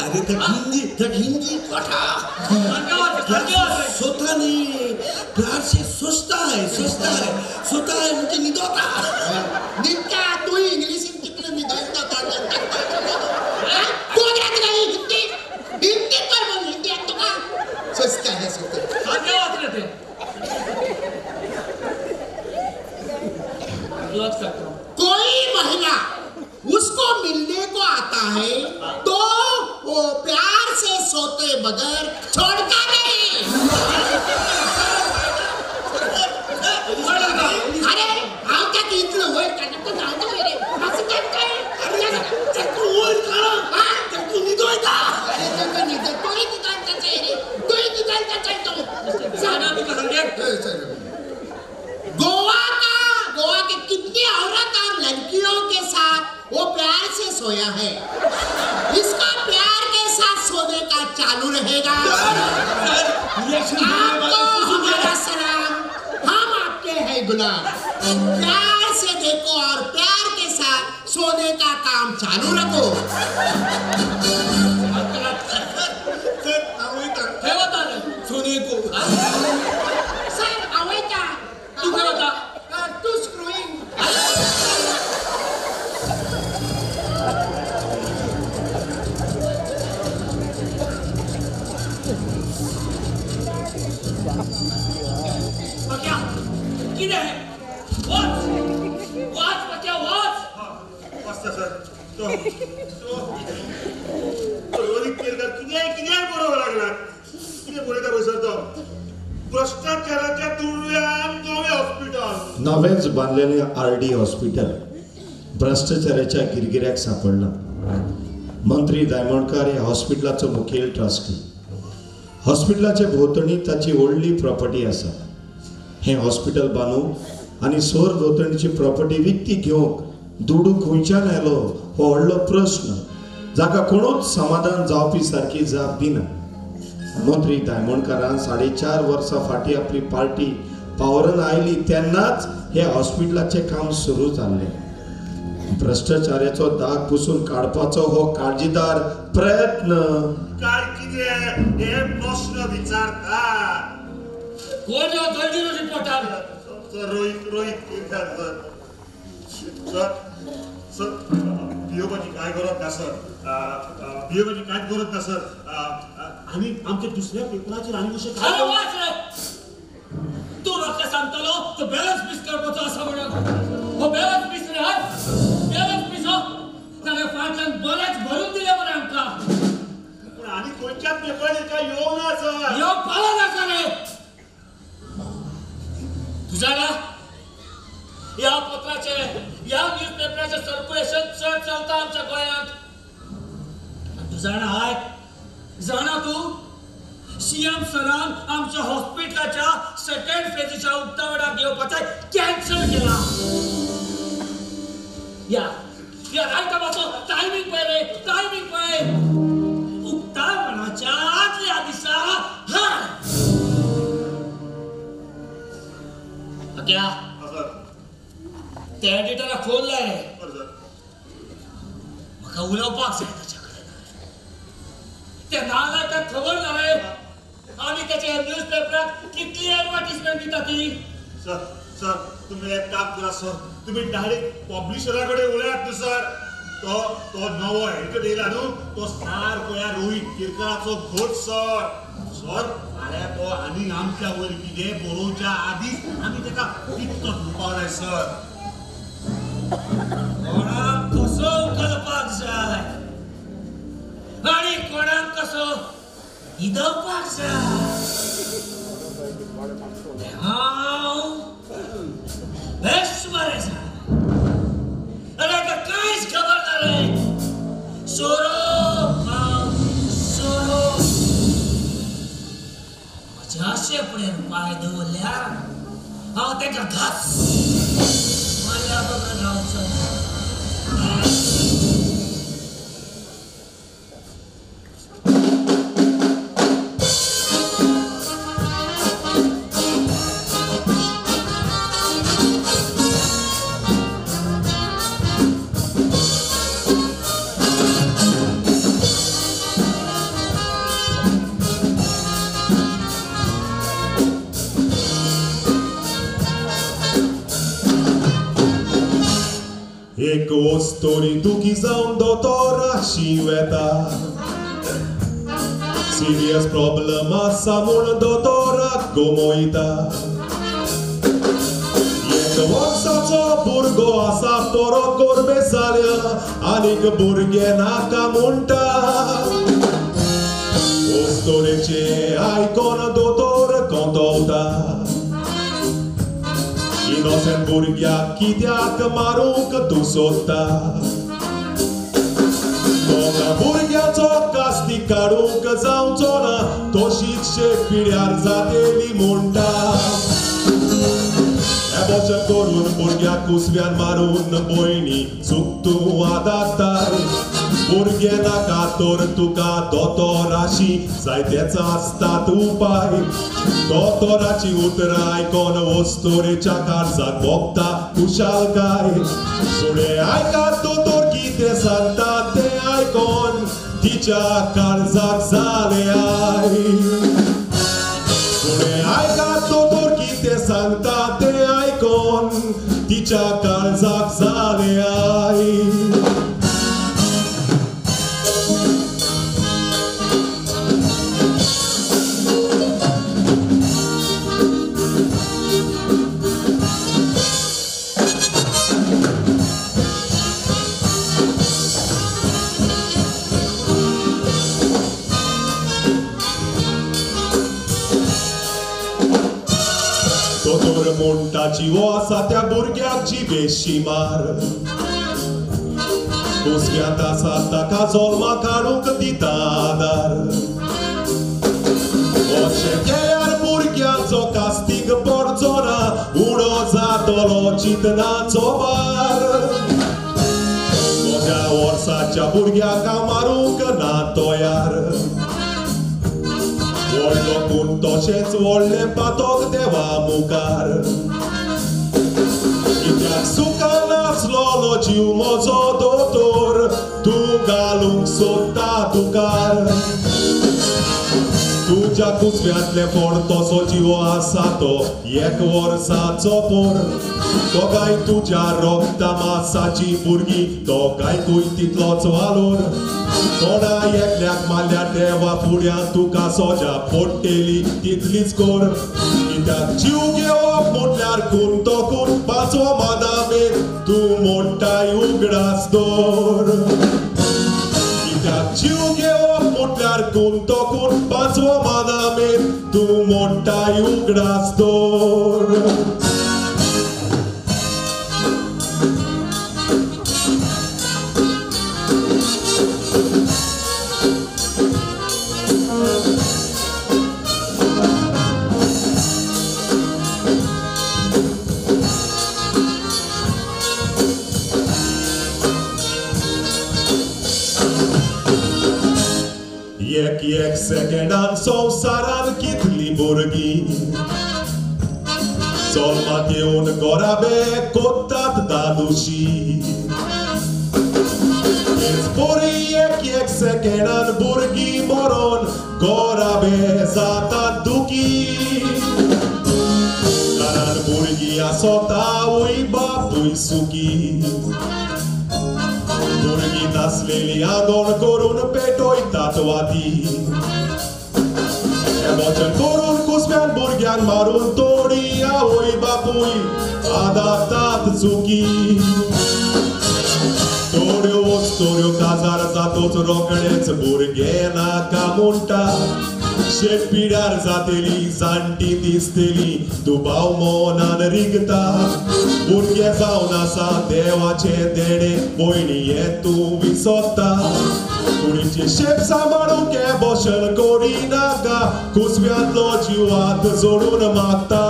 अरे तक हिंदी सोता नहीं, प्यार से सोचता है, सोचता है, सोता है, मुझे निदोता निदा। तू इंग्लिश कितने निदोता हिंदी हिंदी पर बोल हिंदी तो का सोचता है, सोचता है। कोई महिला उसको मिलने को आता है तो वो प्यार से सोते बगैर छोड़ता नहीं। अरे हांव ताका इतलो वयर काडटा तो धांवता रे. गोवा का, गोवा के कितनी औरत और लड़कियों के साथ वो प्यार से सोया है। इसका प्यार के साथ सोने का चालू रहेगा। आपको हमारा सलाम, हम आपके हैं गुलाम। प्यार से देखो और प्यार के साथ सोने का काम चालू रखो। सोने को सर अवेता तू क्या बता टू स्क्रूइंग। पक्या किधर है? Watch watch Pakya watch. मस्त सर. तो तो रोहित केरकर किने किने बरोबर लागला किने बरयता पळय सर तो भ्रष्टाचाराच्या दुर्व्यान नवें हॉस्पिटल, नवेंच बांदलेलें आर डी हॉस्पिटल भ्रश्टाचाराच्या गिरगिऱ्याक सापडलां. मंत्री दामोदकर ह्या हॉस्पिटलाचो मुखेल ट्रस्टी. हॉस्पिटलाचे भोंवतणी ताची व्हडली प्रॉपर्टी आसा. हें हॉस्पिटल बांदूंक आनी सोर भोंवतणीची प्रॉपर्टी विकती घेवंक दुडू खंयच्यान आयलो हो व्हडलो प्रश्न, जाका कोणूच समाधान जावपी सारकी जाप दिना. मंत्री दामोदकरान 4.5 वर्सां फाटीं आपली पार्टी पावरान आयली तेन्नाच हे हॉस्पिटलाचें काम सुरू जाल्लें. भ्रश्टाचाराचो दाग पुसून काडपाचो हो काळजीदार प्रयत्न. काय कितें हे प्रश्न विचारता कोण reporter? Sir Rohit Rohit Kerkar sir. Sir sir भियोपाची काय गरज ना सर, भियोपाची कांयच गरज ना सर. आनी आमच्या दुसऱ्या पेपराचेर आनी कशें काय तूं म्हाका सांगतलो तो बॅलन्स पीस करपाचो आसा म्हणून. हो बॅलन्स पीस रे, हय बॅलन्स पीस. हो ताणें फाटल्यान बरेंच भरून दिलें मरे आमकां. पूण आनी खंयच्याच पेपराचेर काय येवंक ना सर. येवंक पावना सर. हे तूं जाणा ह्या पत्राचे, ह्या न्यूज पेपराचें सर्क्युलेशन चड चलता आमच्या गोंयांत. तूं जाणा, हय जाणा तूं, सीएम सरान आमच्या हॉस्पिटलाच्या सेकंड फेजीच्या उक्तावणाक येवपाचें कॅन्सल केला. या या रायताबाचो टायमींग पळय रे, टायमींग पळय. उक्तावणाच्या आदल्या दिसा. क्या त्या एडिटराक फोन लाय रे, म्हाका उलोवपाक जाय ताच्या कडेन. त्या नालायकाक खबर ना रे आमी ताच्या न्यूज पेपराक कितली एडवर्टीजमेंट दिता ती. सर सर तुम्ही एक काम करा सर, तुम्ही डायरेक्ट पब्लिशरा कडेन उलयात न्हू सर. तो तो नवो एडिटर येयला न्हू तो सारको ह्या रोहीत केरकराचो घोट सर. सर फाल्यां तो आनी आमच्या वयर कितें बरोवच्या आदींच आमी ताका पित्तो दिवपाक जाय सर. कोणाक कसो उखलपाक जाय आनी कोणाक कसो न्हिदोवपाक जाय हांव बेस बरें जाय. अरे कांयच खबर ना रे. सोरो हांव सोरो म्हज्या शेपडेर पांय दवरल्यार हांव ताका घास मारल्या बगर रावचो. एक वस्तोरी दुखी जावन दोतोराशी वेता, सिरियस प्रॉब्लम आसा म्हूण दोतोराक गमयता. एक वर्साचो भुरगो आसा परत गोरबे जाल्या आनीक भुरगें नाका म्हणटा. वस्तोरेचें आयकोन दोतोर कोंतवता, इनोसेंट भुरग्याक कित्याक मारूंक तूं सोदता. तोका भुरग्याचो कास्ती काडूंक जावचो ना, तशीच शेक पिड्यार जातेली म्हणटा. एबॉर्शन करून भुरग्याक कुसव्यान मारून भयणी चूक तूं आदारताय. भुरगें नाका तर तुका दोतोराशी जायतेच आसतात उपाय. दोतोराची उतरां आयकोन वस्तोरेच्या काळजाक भोगता खुशालकाय. फुडें आयकात दोतोर कितें सांगता तें आयकोन तिच्या काळजाक जालें I. फुडें आयकात दोतोर कितें सांगता तें आयकोन तिच्या काळजाक जालें I. दोतोर म्हणटा जिवो आसा त्या भुरग्याक जिवेशी मार, कुसव्यांत आसा ताका जल्मा काडूंक दिता आदार. अशें केल्यार भुरग्याचो कास्तीक पडचो ना, उणो जातलो चिंतनाचो भार. म्हज्या वर्साच्या भुरग्याक हांव मारूंक ना तयार, व्हडलो पूण तशेंच व्हडलें पातक देवा मुखार. कित्याक सुखान नासलोलो जीव म्हजो दोतोर, तूं घालूंक सोदता दुकार. तुज्या कुसव्यांतलें फोड तसो जिवो आसा तो एक वर्साचो पोर. दोगांय तुज्या रोगता मासाची भुरगीं, दोगांयकूय तितलोच वालोर. कोणा एकल्याक मारल्यार देवा फुड्यान तुका सोजा पडटेली तितलीच कोर. कित्याक जीव घेवप म्हटल्यार खून तो खून, पांचवो मादामेर तूं मोडटाय उगडास दवर. कित्याक जीव घेवप म्हटल्यार खून तो खून, पांचवो मादामेर तूं मोडटाय उगडास दवर. एक एक सेकंडान संवसारान कितली भुरगीं जल्मात येवन गोराबे कोत्तात दादुशी तेच परी एक एक सेकेंडान भुरगीं मरोन गोराबे जातात दुखी कारण भुरगीं आसता आवय बापूय सुखी भुरगीं नासलेली आंगण करून पेटयतात वाती वचन करून कुसव्यान भुरग्यांक मारून तोडी आवय बापूय आदातात चुकी थोड्यो वस्तोऱ्यो काजार जातोच रोखडेच भुरगे नाका म्हणटा शेत पिड्यार जातेली जाणटी दिसतेली दुबाव मनान रिगता भुरगे जावन आसा देवाचे देणे भयणी हे तूं विसरता कुडीची शेप सांबाळूंक एबॉर्शन करिनाका कुसव्यांतलो जिवात जोडून मागता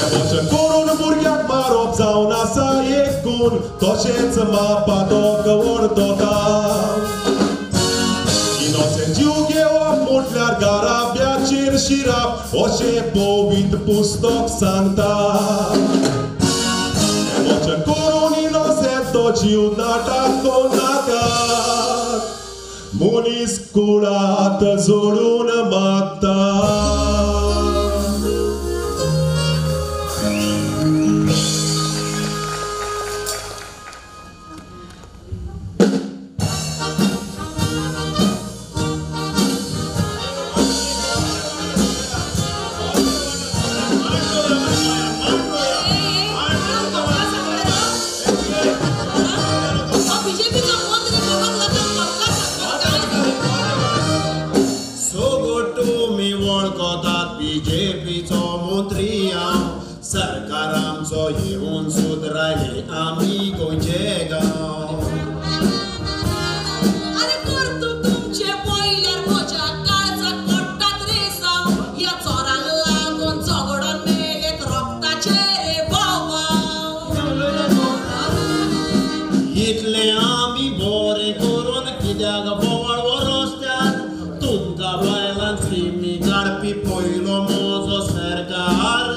एबॉर्शन करून भुरग्याक मारप जावन आसा एक गूण तशेंच मापादोक वळखता इनोसेंट जीव घेवप म्हटल्यार घराब्याचेर शिरप अशें पवित्र पुस्तक सांगता एबॉर्शन करून इनोसेंट तो जीव नाटक नाका मनीस कुळात जोडून मागता. सरकार आमचो येवन सुदरायले आमी गोंयचे गांव. अरे करतू तुमचे पयल्यार म्हज्या काळजाक पडटात रे साव ह्या चोरांक लागून झगडोन मेलेत रोगताचे रे भाव भाव. इतले आमी बरें करून कित्याक बोवाळ हो रस्त्यार तुमकां बायलांक स्किमी काडपी पयलो म्हजो सरकार.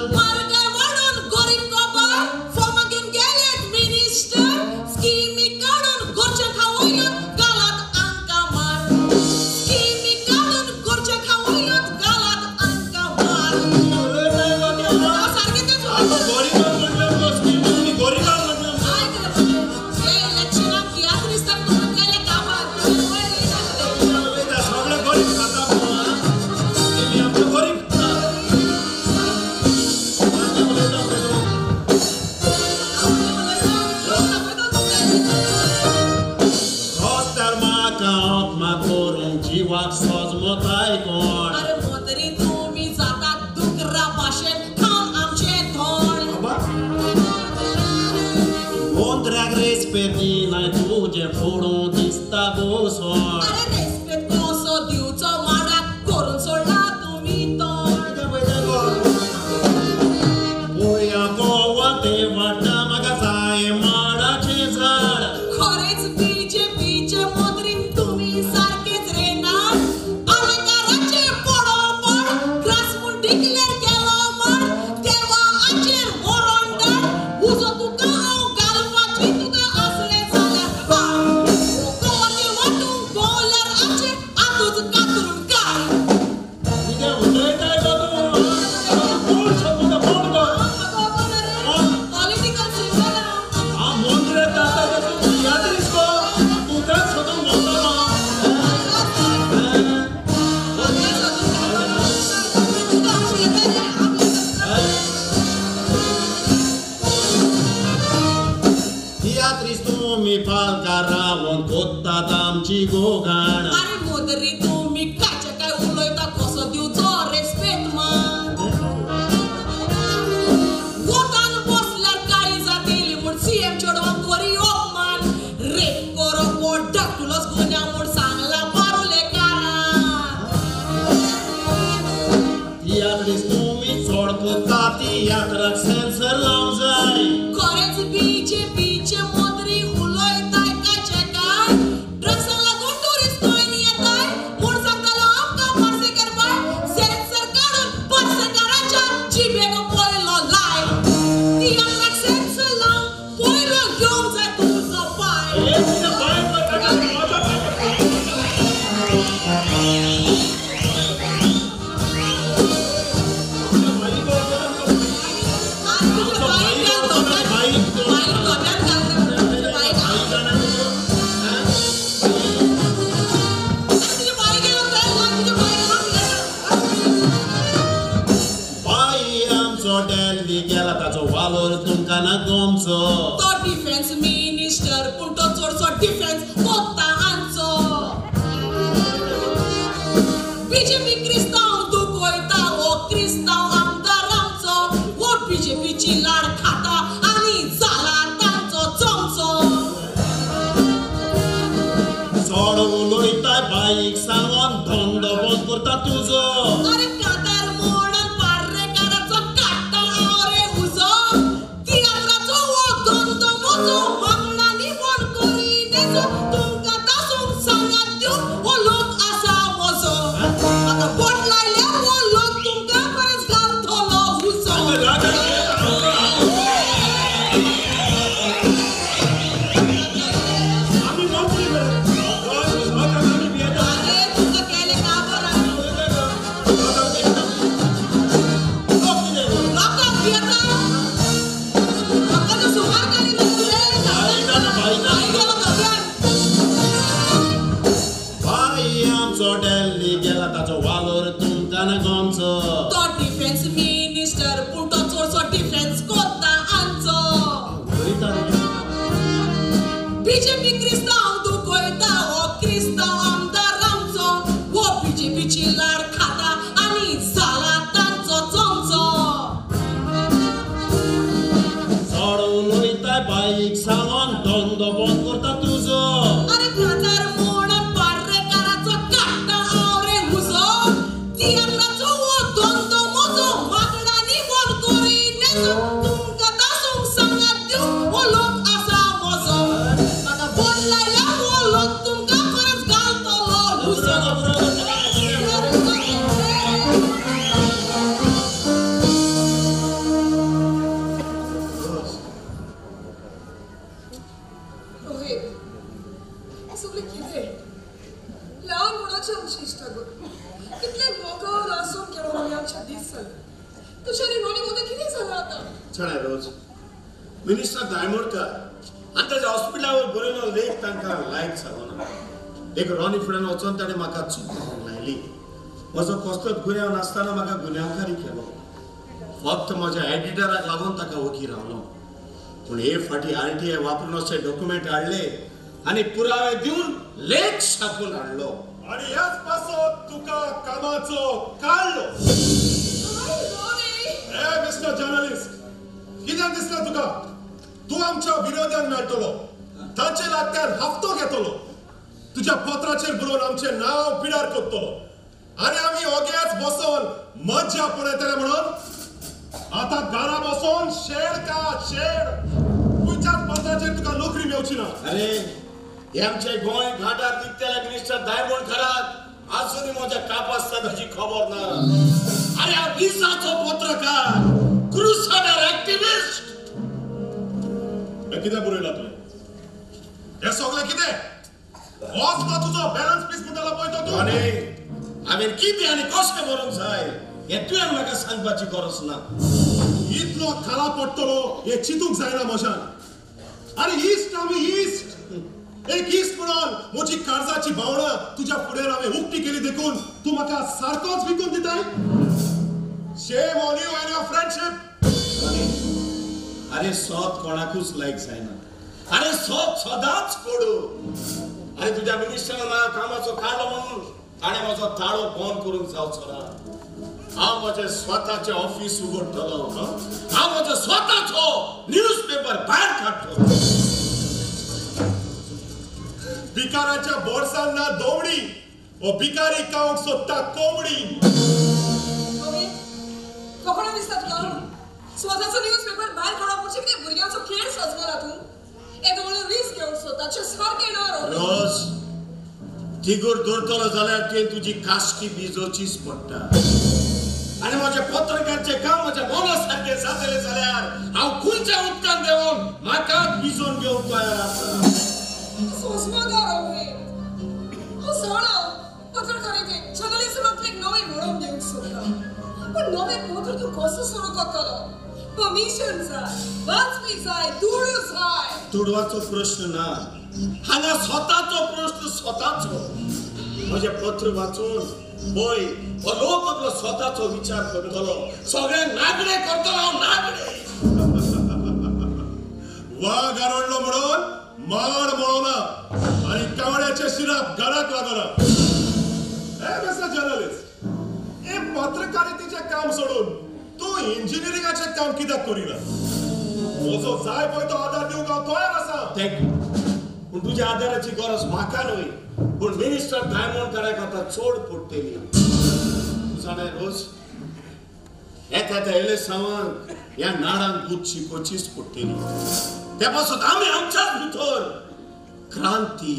अरे मोतरी तुमी जातात दुकरा भाशेन खावन आमचें धोण. मोंत्र्याक रेस्पेद दिनाय तुजें फोडूं दिसता गोसोण. अरे रेस्पेद कसो दिवचो माडाक करून सोडला तुमी तोंड. पोया गोवा ते वाडटा म्हाका जाय माडाचें झाड. खरेंच बीजेपीचे मोतरी तुमी सारकेच रे ना. डिक्लेर केलो म्हण देवाचेर मरण धाड उजो तुका हांव घालपाची तुका आसलें जाल्यार गोवाचे वांटूंक भोंवल्यार आमचें आतूच कातरून काड. कितें उलयताय गो तूं? कोण सोदता कोण गो? पॉलिटिकल सिंगर हांव मोंत्रे जाता तूं तियात्रीस गो तूं तेंच सोदूंक भोंवतलो. तुमी पालकार रावन कोत्तात आमची गोगाण. अरे मोदरी तुमी काचे काय उलयता कसो दिवचो रेस्पेद मान. गोतान बसल्यार काळी जातेली म्हूण सीएम चेडवांक करी अपमान. रेप करप हो धाकटुलोच गुन्यांव म्हूण सांगला पारुलेकारान. तियात्रीस तुमी चड कोत्ता तियात्राक सेन्सर लावंक जाय. खरेंच बीजेपीचे मोदरी उलयताय काचे काय ड्रग्सांक लागून टुरिस्ट गोंयन येतात. डिफेन्स मिनिस्टर पूण तो चडसो डिफेन्स कोत्ता आमचो. बीजेपी क्रिस्तांव दुखयता हो क्रिस्तांव आमदार आमचो. हो बीजेपीची लाड खाता आनी जाला तांचो चमचो. चड उलयता बाईक सांगोन धंदो बंद करता तुजो. अरे कातार मोडन पार्रेकाराचो काडटा हांव रे उजो. तियात्राचो हो धंदो म्हजो मागणांनी बंद करिनेचो. तुमकां तासूंक सांगात दिवन हो लोक आसा म्हजो. म्हाका बोट लायल्यार हो लोक तुमकां खरेंच घालतलो उजो. अरे तुका केलें काबर लोकांक भियेता. लोकांचो सुमार करिना तूं रे. भाई गेलो खब्यान. बाई आमचो दिल्ली गेला ताचो वालोर तुमकां ना गोमचो. तो डिफेन्स मिनिस्टर पूण तो चडसो डिफेन्स कोत्ता आमचो. बीजेपी क्रिस्तांव दुखयता हो क्रिस्तांव आमदार आमचो. हो बीजेपीची लाड खाता आनी जाला तांचो चमचो. चड उलयता बाईक सांगोन धंदो बंद करता तुजो. अरे कातार मोडन पार्रेकाराचो काडटा हांव रे उजो. तियात्राचो हो धंदो म्हजो मागणांनी बंद करिनेचो. तुमकां तासूंक सांगात दिवन हो लोक आसा म्हजो. म्हाका बोट लायल्यार हो लोक तुमकां खरेंच घालतलो उजो. रोहित, हें सगळें कितें? ल्हानपणाची आमची इश्टागत. कितले मोगान आसून केलो आमी आमच्या दीस जाले. तुज्या आनी रोनी मदीं कितें जालां आतां? चणाय रोज मिनिस्टर दायमोडकर आनी ताच्या हॉस्पिटलावर बरयलो लेख तांकां लायक जालो ना. देखून रॉनी फुड्यान वचोन ताणें म्हाका चूक म्हणून लायली. म्हजो कसलोच गुन्यांव नासतना म्हाका गुन्यांवकारी केलो. फक्त म्हज्या एडिटराक लागून ताका ओगी रावलो. पूण हे फाटी RTI वापरून अशे डॉक्युमेंट हाडले आनी पुरावे दिवन लेख छापून हाडलो. आनी ह्याच पासत तुका कामाचो काडलो. ए मिस्टर जर्नलिस्ट, कितें दिसता तुका? तूं आमच्या विरोध्यांक मेळटलो, तांचे लागत्यान हफ्तो घेतलो, तुज्या पत्राचेर बरोवन आमचें नांव पिडार करतलो आनी आमी ओग्याच बसोन मज्जा पळयतले म्हणून आतां घरा बसोन शेड का शेड. खंयच्याच पत्राचेर तुका नोकरी मेवची ना. अरे हे आमचे गोंय घाटार विकतल्या मिनिस्टर दायमोडकराक आजुनूय म्हज्या कापास्ताची खबर ना. अरे हांव दिसाचो पत्रकार, क्रुसाडर एक्टिविस्ट. हें कितें बरयलां तुवें? हें सगळें कितें? होच तो तुजो बॅलन्स पीस म्हणटालो पळय तो तूं. आनी हांवें कितें आनी कशें बरोवंक जाय हें तुवें म्हाका सांगपाची गरज ना. इतलो खाला पडटलो हें चिंतूंक जायना म्हज्यान. आनी इश्ट आमी इश्ट, एक इश्ट म्हणून म्हजी काळजाची भावनां तुज्या फुडें हांवें उक्ती केली देखून तूं म्हाका सारकोच विकून दिताय. Shame on you and your friendship. अरे सत कोणाकूच लायक जायना. अरे सत सदांच कोडू. अरे तुज्या मिनिस्टरान म्हाका कामाचो काडलो म्हणून ताणें म्हजो ताळो बंद करूंक जावचो ना. हांव म्हजें स्वताचें ऑफीस उगडटलो. हांव म्हजो स्वताचो न्यूज पेपर भायर काडटलो. भिकाराच्या बोर्सान ना दोवडी, ओ भिकारी खावंक सोदता कोंबडी. रोहित, फकाणां दिसता तुका? स्वताचो न्यूज पेपर भायर काडप म्हणजे कितें भुरग्यांचो खेळ सजवला तूं? येदो व्हडलो रिस्क घेवंक सोदता, सारकें ना रोहित. रोज थिगूर दवरतलो जाल्यार तुवें तुजी काश्टी भिजोवचीच पडटा. आनी म्हज्या पत्रकाराचें काम म्हज्या मना सारकें जातलें जाल्यार हांव खंयच्या उदकान देंवोन म्हाकाच भिजोवन घेवंक तयार आसा. सोंसमागा रोहित, हांव जाणा पत्रकारितेक जर्नलिजमांतलें एक नवें म्हणून दिवंक सोदता. पूण नवें पत्र तूं कसो सुरू करतलो? परमिशन जाय, वाचपी जाय, दुडू जाय. दुडवाचो प्रश्न ना हांगा, स्वताचो प्रश्न. स्वताचो म्हजें पत्र वाचून पळय हो लोक आपलो स्वताचो विचार करतलो. सगळ्यांक नागडे करतलो हांव, नागडे. वाग आरडलो म्हणून माड मोळना आनी कावड्याचे शिराप गळाक लागना. हे मिस्टर जर्नलिस्ट, हे पत्रकारितेचें काम सोडून तूं इंजिनियरिंगाचें काम कित्याक करिना? म्हजो जाय पळय तो आदार दिवंक हांव तयार आसा. Thank you. पूण तुज्या आदाराची गरज म्हाका न्हय, पूण मिनिस्टर दायमोंडकाराक आतां चड पडटली. तूं जाणा रोज, येता त्या इलेसांवांक ह्या नाडांक दूद शिकोवचीच पडटली. ते पासून आमी आमच्याच भितर क्रांती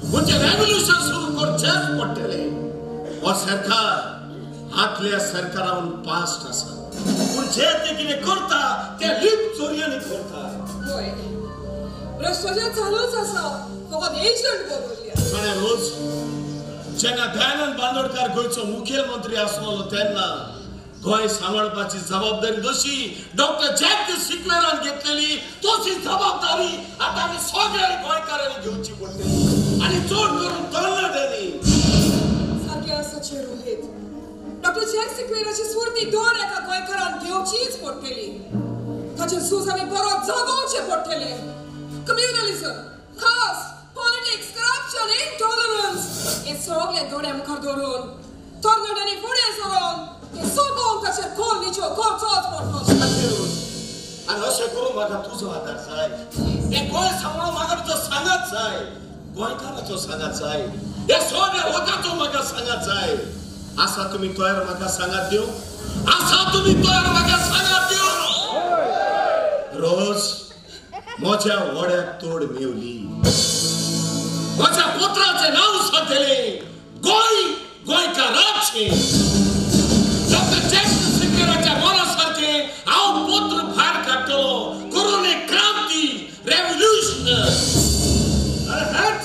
म्हणजे रेव्होल्युशन सुरू करचेंच पडटलें. हो सरकार आदल्या सरकारान पास्ट आसा, पूण जे ते कितें करता ते लीप चोरयांनी करता. हय, भ्रश्टाचार चालूच आसा, फकत एजंट बदलल्या. जाणा रोज, जेन्ना दयानंद बांदोडकार गोंयचो मुखेलमंत्री आसलो तेन्ना गोंय सांबाळपाची जबाबदारी जशी डॉक्टर जॅक सिक्वेरान घेतलेली तशी जबाबदारी आतां आमी सगळ्या गोंयकारांनी घेवची पडटली आनी चड करून तरणाट्यांनी. सारकें आसा चेडूं रोहित, डॉक्टर जॅक सिक्वेराची स्फूर्ती दर एका गोंयकारान घेवचीच पडटली. ताचे सूज आमी परत जागोवचें पडटलें. कम्युनलिझम, कास्ट, पॉलिटिक्स, करप्शन, इंटॉलरन्स हे सगळे दोळ्या मुखार दवरून तरणाट्यांनी फुडें सरोन ते सोबोवन ताचेर खोल निचो करचोच पडटलो. आनी अशें करून म्हाका तुजो आदार जाय. हें गोंय सांबाळून म्हाका तुजो सांगात जाय, गोंयकाराचो सांगात जाय, ह्या सगळ्या लोकांचो म्हाका सांगात जाय. आसा तुमी तयार म्हाका सांगात दिवंक? आसा तुमी तयार म्हाका सांगात दिवंक? रोज, म्हज्या वड्याक तोड मेवली, म्हज्या पुत्राचें नांव सांगतलें गोंय गोंयकाराचें. डॉक्टर जॅक सिक्वेराच्या मना सारकें हांव पुत्र भायर काडटलो करून एक क्रांती, रेव्होल्युशन. अरे हॅट,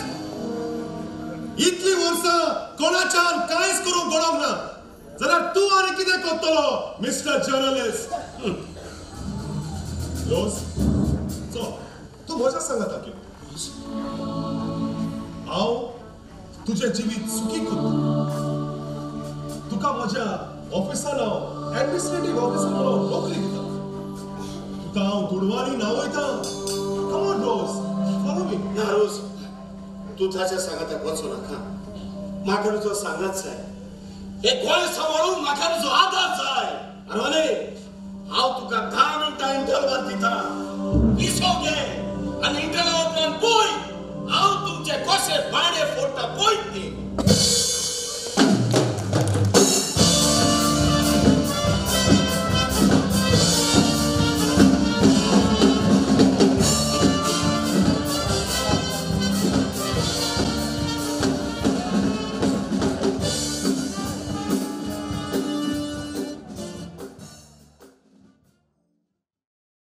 इतली वर्सां कोणाच्यान कांयच करूंक पडोंक ना जाल्यार तूं आनी कितें करतलो मिस्टर जर्नलिस्ट? रोज, चल तूं म्हज्या सांगाता की हांव तुजें जिवीत सुखी करता. तुका म्हज्या ऑफिसान हांव एडमिनिस्ट्रेटीव ऑफिसर म्हणून नोकरी दिता. तुका हांव दुडवांनी न्हांवयता. Come on Rose, follow me. ना रोज, तूं ताच्या सांगाताक वचूं नाका. म्हाका तुजो सांगात जाय. हे गोंय सांबाळूंक म्हाका तुजो आदार जाय. आरे हांव तुका 10 मिनटां इंटरवल दिता, पिसो घे आनी इंटरवल उपरांत पळय हांव तुमचे कशे बाणे फोडटा पळय ती.